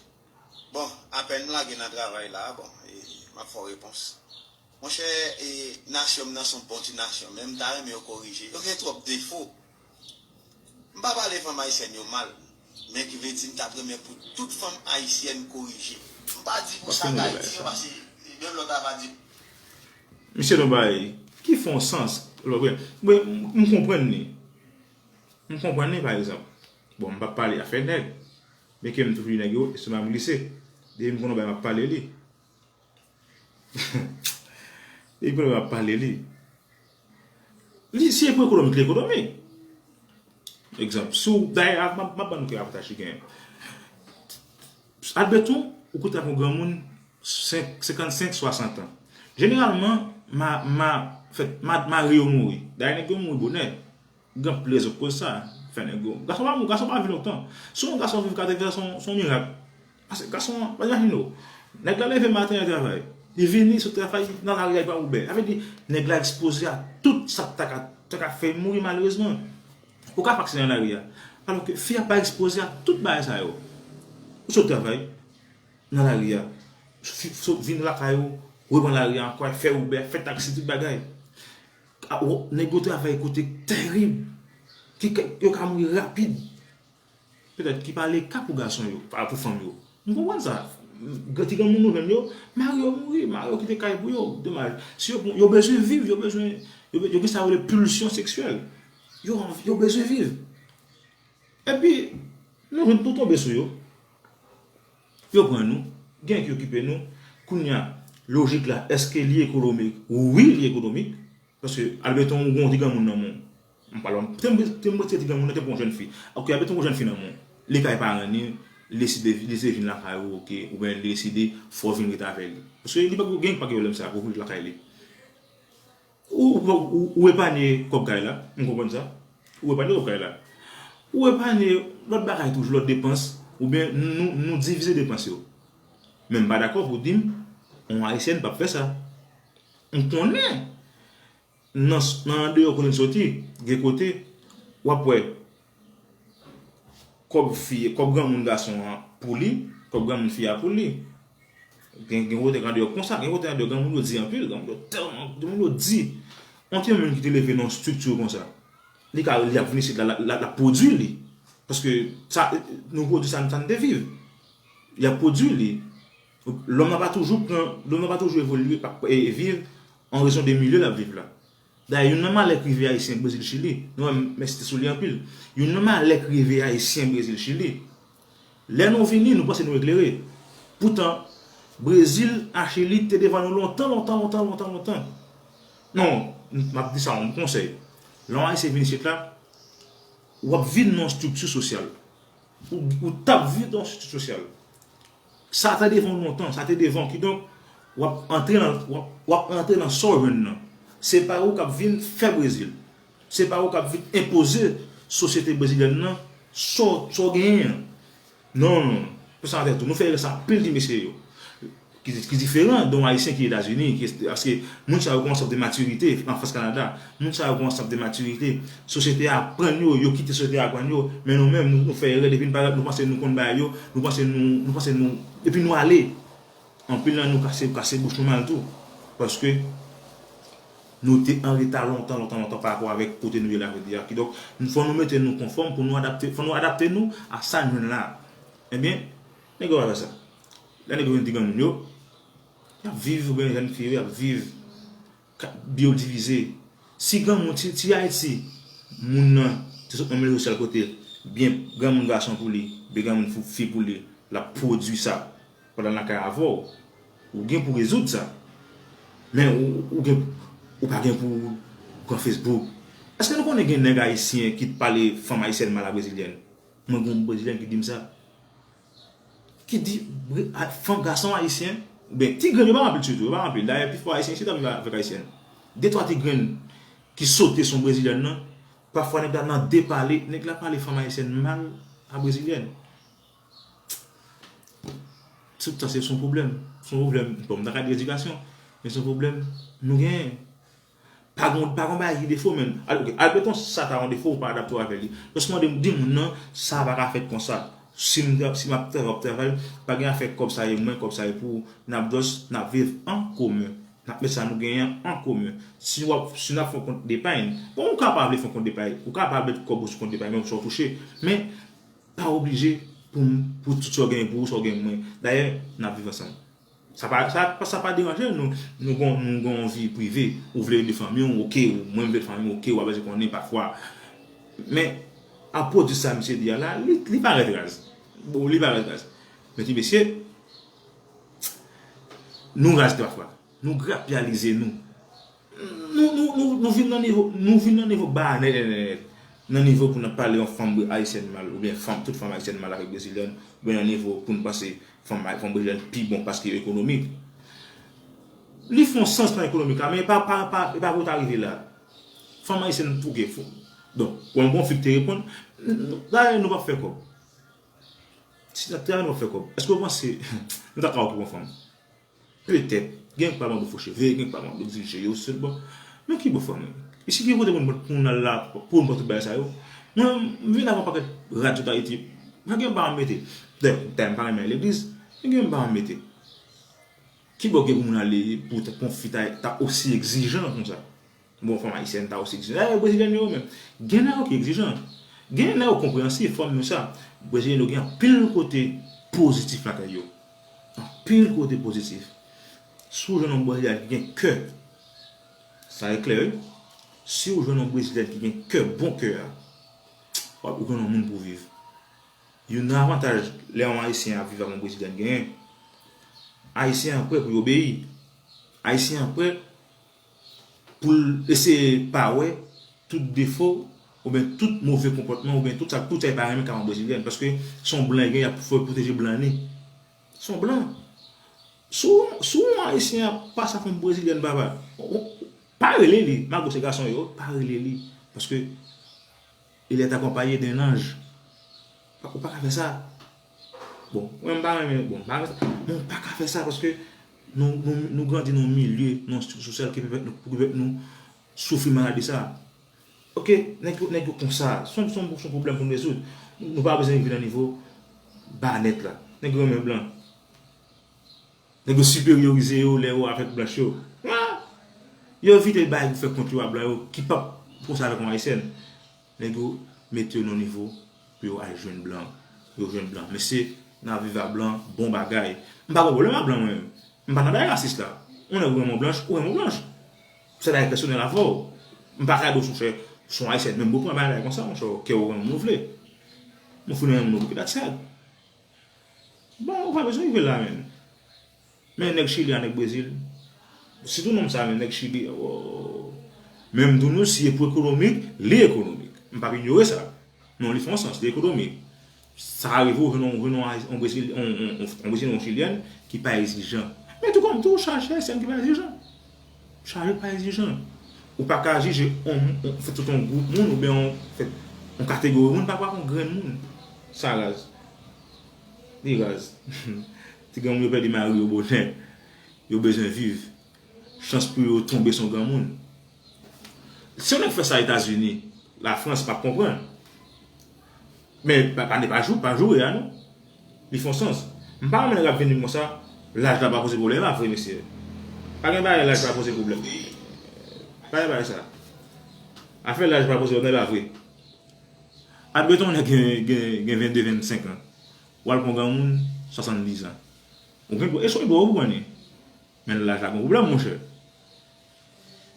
Bon, apèn m lage nan travay la, bon, e, m ap fè w repons. Monchè, e, nasyon m nan se yon bon ti nasyon, men m ta renmen yo korije. Yo gen twòp defo. M pa pale fanm ayisyèn yo mal, men ki vle di m t ap renmen pou tout fanm ayisyèn korije. M pa di pou sa k Ayiti yo, paske menm lòt la pa di. Misye nan bay ki fè yon sans, lò, mwen, m konprann li. M konprann li, pa egzanp. Bon, m p ap pale afè nèg, men ke m toujou di nèg yo, estoma m glise. Depi m konn yon bagay, m ap pale li. Li pran ap pale li. Li, si e pou ekonomik, li ekonomik. Egzanp, si w, dayè, m ap, m ap ban nou kèk avantaj ki genyen. Admeton, ou koute ak yon granmoun senk, senkannsenk, swasant an. Jeneralman, ma, ma, fèt, ma, mari yo mouri. Dayè, nèg yo mouri bonè. Gen anpil rezon ki koz sa. Fè nèg yo. Gason pa, gason pa viv lontan. Si yon gason viv katreven an, se yon, se yon mirak. Paske gason an, pa imajine w. Nèg la leve maten, al travay. Li vini, sot travay, nan lari a, li pran Uber. Sa vle di, nèg la ekspoze a tout sa k ta ka, ta ka fè l mouri malerezman. Ou ka fè aksidan nan lari a. Alòske fi a pa ekspoze a tout bagay sa yo. Ou sot travay, nan lari a. Fi, sot vin lakay ou, repran lari a ankò, fè Uber, fè taksi, tout bagay. A, o, nèg yo travay kote terib. Ki, yo ka mouri rapid. Petèt ki pa le ka pou gason yo, pa pou fanm yo. M konprann sa. Ti granmoun nou jwenn yo, mari yo mouri, mari yo kite kay pou yo, domaj. Si yo, yo bezwen viv, yo bezwen, yo, yo gen sa yo rele pulsyon seksyèl. Yo, yo bezwen viv. Epi, nou jwenn tou tonbe sou yo. Yo pran nou, gen ki okipe nou. Kounye a, lojik la, èske li ekonomik? Wi, li ekonomik. Paske, admeton, ou gen yon ti granmoun nan men w. M pale, te m, te m retire ti granmoun nan, te pran yon jèn fi. Ok, admeton yon jèn fi nan men w. Li kay paran ni, li deside, li deside vin lakay ou, ok, oubyen li deside fò w vin ret avè li. Paske li pa gen, pa gen pwoblèm sa, pou vin ret lakay li. Ou, ou, ou, ou epanye kòb kay la, m konprann sa. Ou epanye kòb kay la. Ou epanye lòt bagay toujou, lòt depans, oubyen nou, nou divize depans yo. Men m pa dakò pou di m, yon Ayisyèn p ap fè sa. M konnen, nan, nan andeyò kote n soti, gen kote, w ap wè, kòb fi, kòb granmoun gason an pou li, kòb granmoun fi a pou li. Gen, gen kote k andeyò konsa, gen kote andeyò granmoun yo di anpil, granmoun yo tèlman, granmoun yo di. Yon timoun ki te leve nan yon estrikti konsa, li ka, li ap vini isit la, l ap, l ap, l ap pwodui li. Paske sa, nou pwodui sa, sa n te viv. Li ap pwodui li. Lòm nan pa toujou pran, lòm nan pa toujou evolye, pa, e, viv an rezon de milye l ap viv la. Dayè, youn nan malè k rive Ayisyen Brezil, Chili, nou wè m, m ensiste sou li anpil. Youn nan malè k rive Ayisyen Brezil, Chili, lè nou vini, nou panse nou eklere. Poutan, Brezil a Chili te devan nou lontan, lontan, lontan, lontan, lontan. Non, m ap di sa yon konsèy. Lè yon Ayisyen vin isit la, w ap vin nan yon estrikti sosyal. Ou, ou t ap viv nan yon estrikti sosyal. Sa te devan w lontan, sa te devan w. Kidonk, w ap antre nan, w ap, w ap antre nan sa w jwenn nan. Se pa ou k ap vin fè Brezil. Se pa ou k ap vin enpoze sosyete brezilyèn nan sa w, sa w genyen an. Non, non, non. Pou sa tèt ou. Nou fè erè sa anpil ti mesye yo. Ki, ki diferan de yon Ayisyen ki Etazini, ki, paske moun sa yo gen yon sòf de matirite, an Frans, Kanada. Moun sa yo gen yon sòf de matirite. Sosyete a aprann yo, yo kite sosyete a aprann yo. Men nou menm, nou, nou fè erè depi n pa, nou panse nou konn bagay yo, nou panse nou, nou panse nou, epi nou ale. Anpil nan nou kase, kase bouch nou mal tou. Paske nou te an reta lontan, lontan, lontan pa rapò avèk kote nou ye la jodi a. Kidonk, fò nou mete nou konfòm pou nou adapte, fò nou adapte nou a sa n jwenn la. Ebyen, nèg yo pa fè sa. Lè nèg yo vin di granmoun yo, y ap viv, oubyen jèn fi yo, y ap viv, ka, bi yo divize. Si granmoun, si, si Ayiti, moun nan te sot nan milye sosyal kote, byen granmoun gason pou li, byen granmoun fi pou li, l ap pwodui sa pandan l lakay avè w, ou gen pou rezoud sa. Men ou, ou gen, ou pa gen pou pran Facebook. Èske nou konnen gen nèg ayisyen ki pale fanm ayisyèn mal a brezilyèn? Mwen gen yon brezilyèn ki di m sa. Ki di, bre-, a, fanm, gason ayisyen, oubyen ti grenn yo pa anpil sitou, yo pa anpil. Dayè, pifò ayisyen isit ap viv avèk ayisyèn. De twa ti grenn ki sote sou brezilyèn nan, pafwa nèg la nan depale, nèg la pale fanm ayisyèn mal a brezilyèn. Tout sa se, se yon pwoblèm. Se yon pwoblèm, bon, m ta ka di edikasyon, men se yon pwoblèm nou genyen. Pa gon, pa gon bagay ki defo, men. Al, ok, admeton sa ta yon defo, ou pa adapte w avè li. Jis mande, di moun nan, sa pa ka fèt konsa. Si m, si m ap travay, w ap travay, pa gen afè kòb sa ye mwen, kòb sa ye pou ou, n ap just, n ap viv an komen. N ap met sa nou genyen an komen. Si w ap, si n ap fè yon kont depay, bon, ou ka pa vle fè yon kont depay, ou ka pa met kòb ou sou kont depay, menm sa w touche. Men, pa oblije pou m, pou tout sa w genyen pou ou, sa w genyen pou mwen. Dayè, n ap viv ansanm. Sa pa, sa, sa pa deranje nou. Nou gon, nou gon vi prive. Ou vle de fanmi w, ok. Ou, mwen, m vle de fanmi m, ok. W ap bezwen konnen pafwa. Men, apwodui sa misye di a la, li, li parèt raz. Bon, li parèt raz. Men ti mesye, nou raz pafwa. Nou grapyalize nou. Nou, nou, nou, nou vin nan nivo, nou vin nan nivo ba nèt, nèt, nèt, nèt. Nan nivo pou n ap pale yon fanm ayisyèn mal, oubyen fanm, tout fanm ayisyèn mal avèk brezilyèn, oubyen nan nivo pou n panse fanm, fanm brezilyèn pi bon paske yo ekonomik. Li fè yon sans nan ekonomik la, men e pa, pa, pa, e pa pou ta rive la. Fanm ayisyèn, ok, fò. Donk, kòm gon fi ki te reponn, dayè nou p ap fè kòb. Si n ap travay, nou p ap fè kòb. Èske w panse nou ta ka okipe yon fanm? Petèt, gen k pral mande w fo cheve, gen k pral mande w dirije yo, sèl bon. Men ki bon fanm wi. E si gen kote moun, moun al la pou nou pran tout bagay sa yo? Mwen, m vin avè yon pakèt rad tout Ayiti. Mwen gen m pa janm mete. Dayè, dayè m pa renmen al legliz, men gen m pa janm mete. Ki bò gen pou moun ale pou ta, pou yon fi ta, ta osi egzijan konsa? Bon, fanm ayisyèn ta osi egzijan. Dayè, brezilyèn yo menm. Gen nan yo ki egzijan. Gen nan yo konpreyansif, fanm yo sa. Brezilyèn yo gen anpil kote pozitif lakay yo. Anpil kote pozitif. Si w jwenn yon Brezilyen ki gen kè, sa e klè, wi. Si w jwenn yon Brezilyen ki gen kè, bon kè a, w ap jwenn yon moun pou viv. Youn nan avantaj lè yon Ayisyen ap viv ak yon Brezilyen genyen, Ayisyen an prè pou l obeyi. Ayisyen an prè pou l eseye pa wè tout defo, oubyen tout move konpòtman, oubyen tout sa, tout sa li pa renmen ka yon Brezilyèn. Paske se yon blan li gen, y ap fè pwoteje blan li. Se yon blan. Si w, si w yon Ayisyen ap pase ak yon Brezilyèn, papa, ou, ou, pa rele li. Malgre se gason yo, pa rele li. Paske il est accompagné d'un ange. Ou pa ka fè sa. Bon, mwen m pa renmen, bon, m pa renmen sa. Men ou pa ka fè sa paske nou, nou, nou grandi nan yon milye, nan yon estrikti sosyal ki pèmèt nou, pou ki pèmèt nou soufri maladi sa. Ok, nèg yo, nèg yo konsa. Se yon, se yon, se yon pwoblèm pou nou rezoud. Nou, nou pa bezwen rive nan nivo ba nèt la. Nèg yo renmen blan. Nèg yo siperyorize yo lè yo avèk blanch yo. Ah! Yo evite bay pou fè kont yo a blan yo ki p ap konsa avèk yon Ayisyèn. Nèg yo mete yo nan nivo pou yo al jwenn blan. Yo jwenn blan. Mesye, n ap viv a blan, bon bagay. M pa gen pwoblèm a blan mwen menm. M pa nan bagay rasis la. Yon nèg ou renmen yon blanch, ou renmen yon blanch. Se bagay pèsonèl avè w. M pa ka di w si w se, si w se yon Ayisyèn, men m pran bagay konsa, monchè, kè w renmen moun ou vle. Nou fin renmen moun nou vle, that's it. Bon, ou pa bezwen rive la, menm. Men nèg Chili a, nèg Brezil, sitou nonm sa, men nèg Chili, oh. Men m di nou, si e pou ekonomik, li ekonomik. M p ap inyore sa. Non, li fè yon sans, li ekonomik. Sa ka rive w jwenn yon, jwenn yon, yon Brezil, yon, yon, yon, yon Brezilyen, yon Chilyèn ki pa egzijan. Men tou kòm tou, chaje Ayisyèn ki pa egzijan. Chaje pa egzijan. Ou pa ka jije yon, yon, fè tout yon gwoup moun oubyen yon, fè yon kategori moun pa rapò ak yon grenn moun. Sa raz. Li raz. Ti granmoun yo pèdi mari yo bonè. Yo bezwen viv. Chans pou yo tonbe se yon granmoun. Si yon nèg fè sa Etazini, Lafrans, m ap konprann. Men pa, pa, pa jou, pa joure a non. Li fè yon sans. M pa renmen nèg ap vin di m konsa, laj la pa poze pwoblèm, e pa vre, mesye. Pa gen bagay laj pa poze pwoblèm. Pa gen bagay sa. Afè laj pa poze pwoblèm, e pa vre. Admeton nèg gen, gen, gen vennde, vennsenk an. W al pran granmoun, swasanndiz an. Ou gen, e sou dwa ou pran li. Men laj la gen pwoblèm, monchè.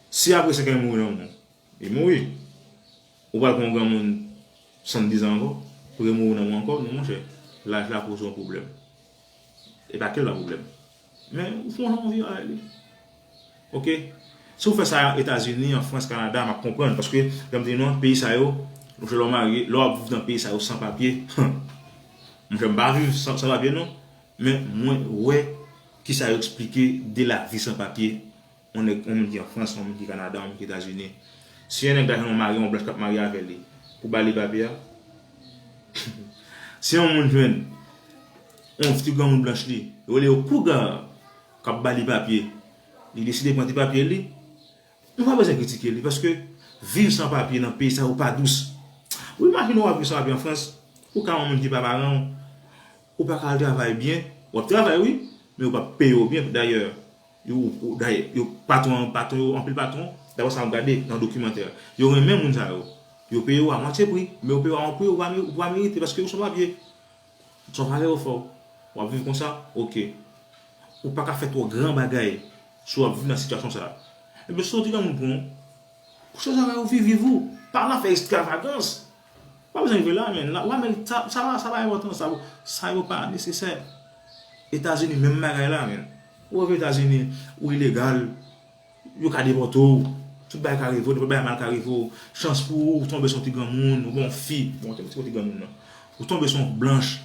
Si apre senk an li mouri nan men w, li mouri. Ou pral pran yon granmoun swasanndiz an ankò, pou li mouri nan men w ankò, non, monchè. Laj la poze yon pwoblèm. E pa kè l pa pwoblèm. Men, ou fè yon jan w viv avè li. Ok? Si w fè sa Etazini, an Frans, Kanada, m ap konprann. Paske, jan m di nou an, peyi sa yo, monchè, lè w marye, lè w ap viv nan peyi sa yo san papye, monchè, m pa viv san, san papye, non. Men mwen wè kisa yo eksplike de lavi san papye. Yon nèg, yon moun ki an Frans, yon moun ki Kanada, yon moun ki Etazini. Si yon nèg la jwenn yon mari, yon blanch k ap marye avè li, pou ba li papye a. Si yon moun jwenn yon ti granmoun blanch li, yo rele yo cougar, k ap ba li papye, li deside pran ti papye li, nou pa bezwen kritike li, paske viv san papye nan peyi sa yo pa dous. Ou imajine w ap viv san papye an Frans, ou ka yon moun ki pa paran w, ou pa ka al travay byen, w ap travay wi, men yo p ap peye w byen dayè. Yo, yo, dayè, yo, patwon, patwon yo, anpil patwon, daprè sa m gade nan dokimantè, yo renmen moun sa yo. Yo peye w a mwatye pri, men yo peye w a yon pri ou pa, ou pa merite paske ou san papye. Sa w pa fè yo fè w. W ap viv konsa, ok. Ou pa ka fè twò gran bagay si w ap viv nan sitiyasyon sa a. Ebyen, si w ti granmoun pran w, kouche zòrèy ou, viv, viv ou. Pa nan fè ekstravagans. Pa bezwen rive la, men. La, w a men, sa, sa, sa pa enpòtan, sa, sa yo pa nesesè. Etazini, menm bagay la, men. Ou rive Etazini, ou ilegal, yo ka depòte w. Tout bagay ka rive w, nenpòt bagay mal ka rive w. Chans pou ou, ou tonbe sou yon ti granmoun, oubyen yon fi. Bon, ti, ti granmoun nan. Ou tonbe sou yon blanch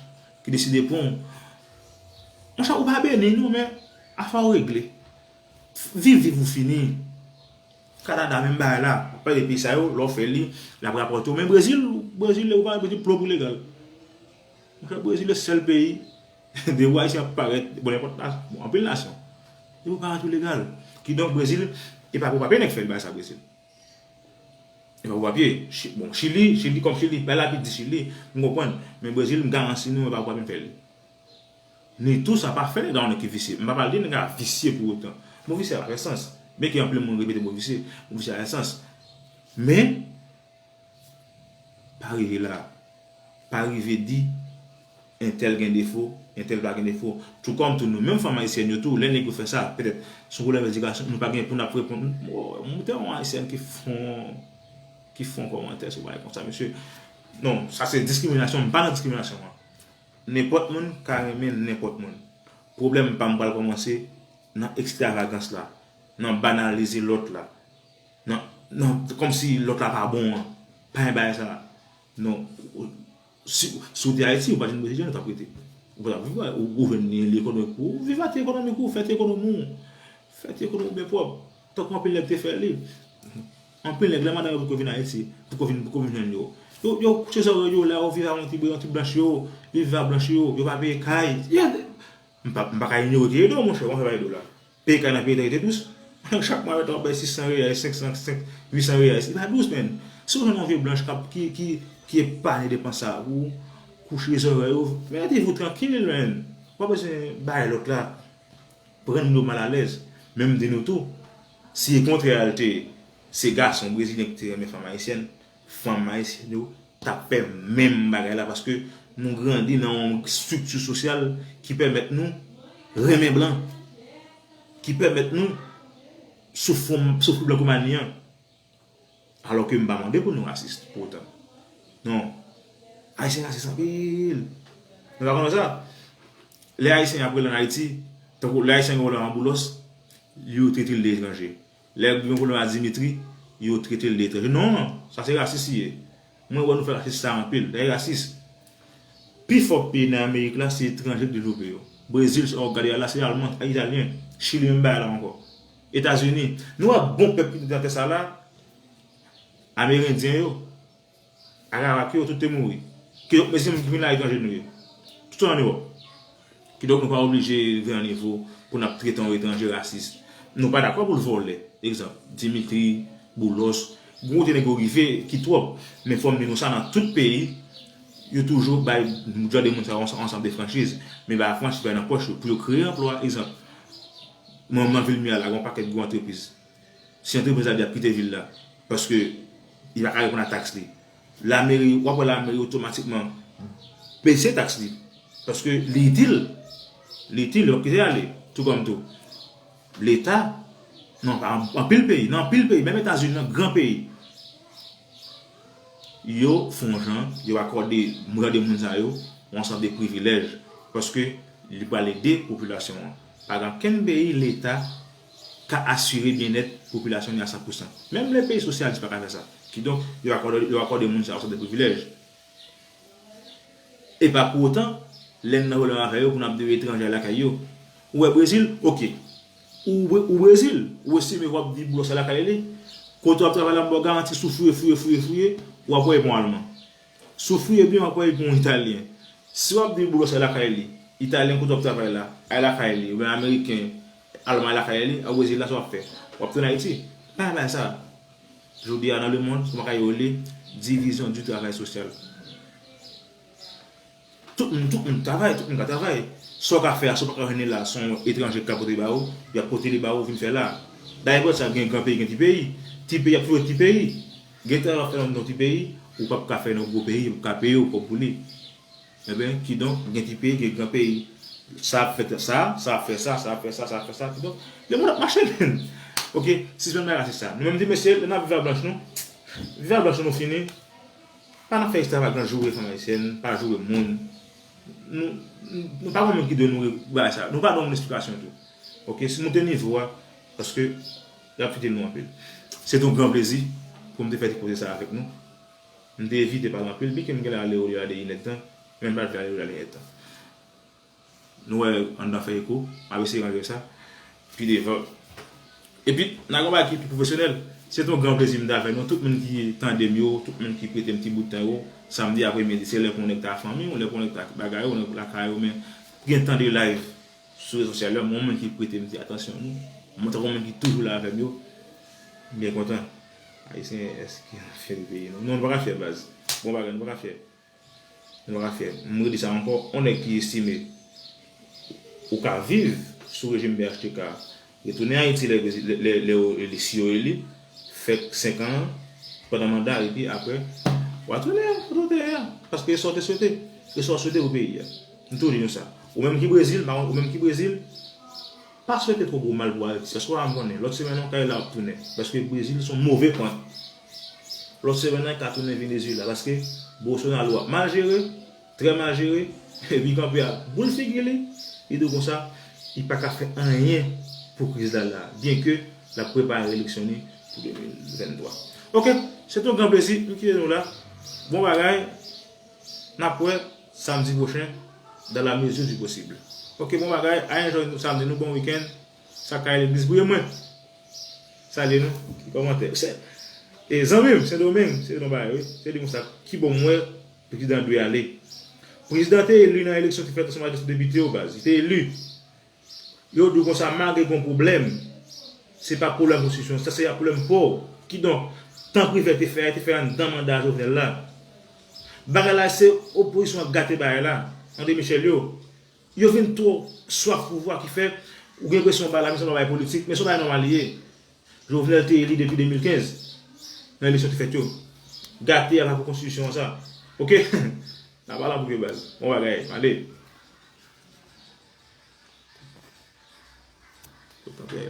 ki deside pran w. Monchè, ou pa beni, non, men afè w regle. Viv, viv ou fini. Kanada, menm bagay la. Ap pale de peyi sa yo, lè w fè li, l ap rapòte w. Men Brezil, Brezil, lè ou pa Brezil, pwòp ou legal. Monchè, Brezil se sèl peyi, de ou Ayisyen ap parèt, bon, nenpòt nas-, bon, anpil nasyon. De ou parèt ou legal. Kidonk, Brezil, e pa pou papye nèg fè l bagay sa, Brezil. E pa pou papye. Chi-, bon, Chili, Chili kòm Chili, bay la pi di Chili, m konprann. Men Brezil, m garanti nou, e pa pou papye m fè li. Ni tou sa pa fè nèg la yon nèg ki visye. M pa pral di nèg la visye pou otan. Mo visye a pa fè sans. Byenke anpil moun repete mo visye, mo visye a fè sans. Men, pa rive la. Pa rive di, entèl gen defo, entèl pa gen defo. Tou kòm tou nou menm fanm ayisyèn yo tou, lè nèg yo fè sa, petèt, sou pwoblèm edikasyon, nou pa gen pou n ap reponn. Mwen te yon ayisyèn ki fon, ki fon kòmantè sou bagay konsa, mesye. Non, sa se diskriminasyon, m pa nan diskriminasyon an. Nenpòt moun ka renmen nenpòt moun. Pwoblèm pa m pral kòmanse nan ekstravagans la, nan banalize lòt la, nan, nan, kòmsi lòt la pa bon an. Pa gen bagay sa. Non. Si, si w te Ayiti, ou pa t jwenn prezidan, ou t ap rete. Ou pa t ap viv, ou, ou jwenn ni li ekonomik pou ou, viv a ti ekonomik ou, fè ti ekonomi w. Fè ti ekonomi w byen pwòp. Tankou anpil nèg te fè li. Anpil nèg, lè madanm yo poko vin Ayiti, poko vin, poko vin jwenn yo. Yo, yo kouche zòrèy yo la, yo viv a yon ti, yon ti blanch yo, yo viv a blanch yo, yo pa peye kay. M pa, m pa ka inyore ki Edo, monchè, mwen fè pa Edo la. Peye kay nan peyi Dayiti dous. Chak mwa, yo ta bay sis san reyal, senk san, senk, uit san reyal. Se pa dous, menn. Si w jwenn yon vye blanch k ap, ki, ki, ki epanye depans sa, ou kouche zòrèy ou, mete vi w trankil, menn. Ou pa bezwen bay lòt la, rann moun yo malalèz. Men m di nou tou, si kontrè a l te, se gason brezilyen ki te renmen fanm ayisyèn, fanm ayisyèn yo t ap fè menm bagay la, paske nou grandi nan yon estrikti sosyal ki pèmèt nou renmen blan, ki pèmèt nou soufri, soufri blankomani an. Alòske m pa mande pou nou rasis pou otan. Non. Ayisyen rasis anpil. Nou pa konnen sa? Lè Ayisyen ap rele ann Ayiti, tankou lè Ayisyen gen pwoblèm ak Boulos, yo trete l de etranje. Lè gen pwoblèm ak Dimitri, yo trete l de etranje. Non, sa se rasis li ye. Mwen wè nou fè rasis sa anpil. Dayè rasis. Pi fò peyi nan Amerik la, se etranje ki devlope yo. Brezil, sa w ap gade a la, se Alman, Italyen. Chili menm bagay la ankò. Etazini. Nou wè bon pèp ki te nan tè sa la, Amerendyen yo, Arawak yo, tout te mouri. Kidonk, mezanmi, ki vin la etranje nou ye. Tout an Ewòp. Kidonk, nou pa oblije rive nan nivo pou n ap trete yon etranje rasis. Nou pa dakò pou l vòlè. Egzanp, Dimitri, Boulos. Gon kote nèg yo rive ki twòp. Men fò m di nou sa, nan tout peyi, yo toujou bay jan de moun sa yo yon ansanm de franchiz. Men pa franchiz bay nan pòch yo pou yo kreye anplwa. Egzanp, mwen, nan vil m ye a la, gon pakèt gwo antrepriz. Si antrepriz la di ap kite vil la, paske li pa ka reponn a taks li, lameri, w ap wè lameri otomatikman bese taks li. Paske li itil. Li itil, yo ap kite ale. Tou kòm tou. Leta, nan anpil peyi, nan anpil peyi, menm Etazini, nan gran peyi, yo fè yon jan, yo akòde jan de moun sa yo yon ansanm de privilèj, paske li pral ede popilasyon an. Pa gen okenn peyi Leta ka asire byennèt popilasyon li a san pou san. Menm lè peyi sosyalis pa ka fè sa. Kidonk, yo akòde, yo akòde moun sa yo yon sòt de privilèj. E pa pou otan, lè n nan pwoblèm avè yo, pou n ap di yo etranje lakay yo. Ou wè Brezil, oke. Ou, ou Brezil, ou estime w ap viv Boulos lakay li. Kote w ap travay la, m ba w garanti, si w fouye, fouye, fouye, fouye, w ap wè e pa yon Alman. Si w fouye byen, w ap wè e pa yon Italyen. Si w ap viv Boulos lakay li, Italyen kote w ap travay la, al lakay li, oubyen Ameriken, Alman lakay li, al Brezil la, sa w ap fè? W ap tounen Ayiti. Pa bay sa. Jodi a, nan lemonn, kòman ka yo rele, divizyon di travay sosyal. Tout moun, tout moun travay, tout moun ka travay. Sa w ka fè a, sa w pa ka jwenn li la, se yon etranje k ka pote ba ou, y ap pote li ba ou, vin fè la. Dayè, pou sa, gen gran peyi, gen ti peyi. Ti peyi ap toujou ti peyi. Gen travay w ap fè nan yon ti peyi, ou p ap ka fè nan yon gwo peyi, ou p ka peye w kòb pou li. Enben, kidonk, gen ti peyi, gen gran peyi. Sa ap fè sa, sa ap fè sa, sa ap fè sa, sa ap fè sa. Kidonk, lemonn ap mache, menn. Oke, sispann bagay se sa. Nou menm di, mesye, lè n ap viv a blanch nou, viv a blanch nou, nou fini. Pa nan fè ekstravagans, joure fanm ayisyèn, pa joure moun. Nou, nou, nou pa gen moun ki dwe nou bagay sa. Nou pa gen moun esplikasyon tou. Oke, si nou te nivo a, paske y ap fite nou anpil. Se te yon gran plezi pou m te fè ti koze sa avèk nou. M te evite pale anpil, byenke m genlè ale odela de inèdtan, men m pa t vle ale odela de inèdtan. Nou wè anndan fè eko, m ap eseye ranje sa pi devan. Epi, n a gen yon bagay ki pi pwofesyonèl. Se te yon gran plezi m te avè nou. Tout moun ki tande m yo, tout moun ki prete m ti bout tan yo, samdi apremidi, se lè pou yon nèg ta fanmi w, lè pou yon nèg ta bagay, yon nèg lakay ou, men gen tan de live sou rezo sosyal yo, men yon moun ki prete m ti atansyon nou, mwen tankou yon moun ki toujou la avè m yo, m byen kontan. Ayisyen, èske n ap fyè de peyi nou? Non, nou pa ka fyè, baz. Bon bagay, nou pa ka fyè. Nou pa ka fyè. M redi sa ankò, yon nèg ki estime ou ka viv sou rejim B H T K, retounen Ayiti lè, lè, lè, lè yo eli, si yo eli, fè senk an pandan manda, epi apre, w a tounen kote w te ye a, paske e sa w te swete. E sa w swete pou peyi a. M toujou di nou sa. Ou menm ki Brezil, ou menm ki Brezil, pa swete twò gwo mal pou Ayiti. Paske w pa janm konnen. Lòt semèn nan, w ka la w ap tounen. Paske Brezil se yon move pant. Lòt semèn nan, l ka tounen Venezuela. Paske Bolsonaro ap mal jere, trè mal jere, epi kanpe ak boul figi li, li di w konsa, li pa ka fè anyen pou kriz la la. Byenke l ap prepare eleksyon li pou de mil venntwa. Ok, se te yon gran plezi, m kite nou la. Bon bagay, n ap wè samdi pwochen, dans la mesure du possible. Ok, bon bagay, a enjoy samdi nou, bon wikenn, sa k ale legliz priye mwen. Salye nou, ki kòmantè. Se, e zanmi m, Sendomeng, se non bagay, wi. Se di konsa, ki bò m wè prezidan dwe ale. Prezidan te eli nan eleksyon ki fèt ansanm ak depite yo, baz. Li te eli. Yo di w konsa, malgre gen yon pwoblèm, se pa pwoblèm konstitisyon, sa se yon pwoblèm pa w. Kidonk, tan Privè te fè a, te fè anndan manda Jovenel la. Bagay la, se opozisyon an gate bagay la. André Michel yo. Yo vin twò swaf pouvwa ki fè ou gen enpresyon bagay la, men se yon bagay politik, men se yon bagay nòmal li ye. Jovenel te eli depi de mil kenz nan eleksyon ki fèt yo. Gate a pa pou konstitisyon an sa. Ok? N a pale pou vye baz. Bon bagay, m ale. Tout tan trè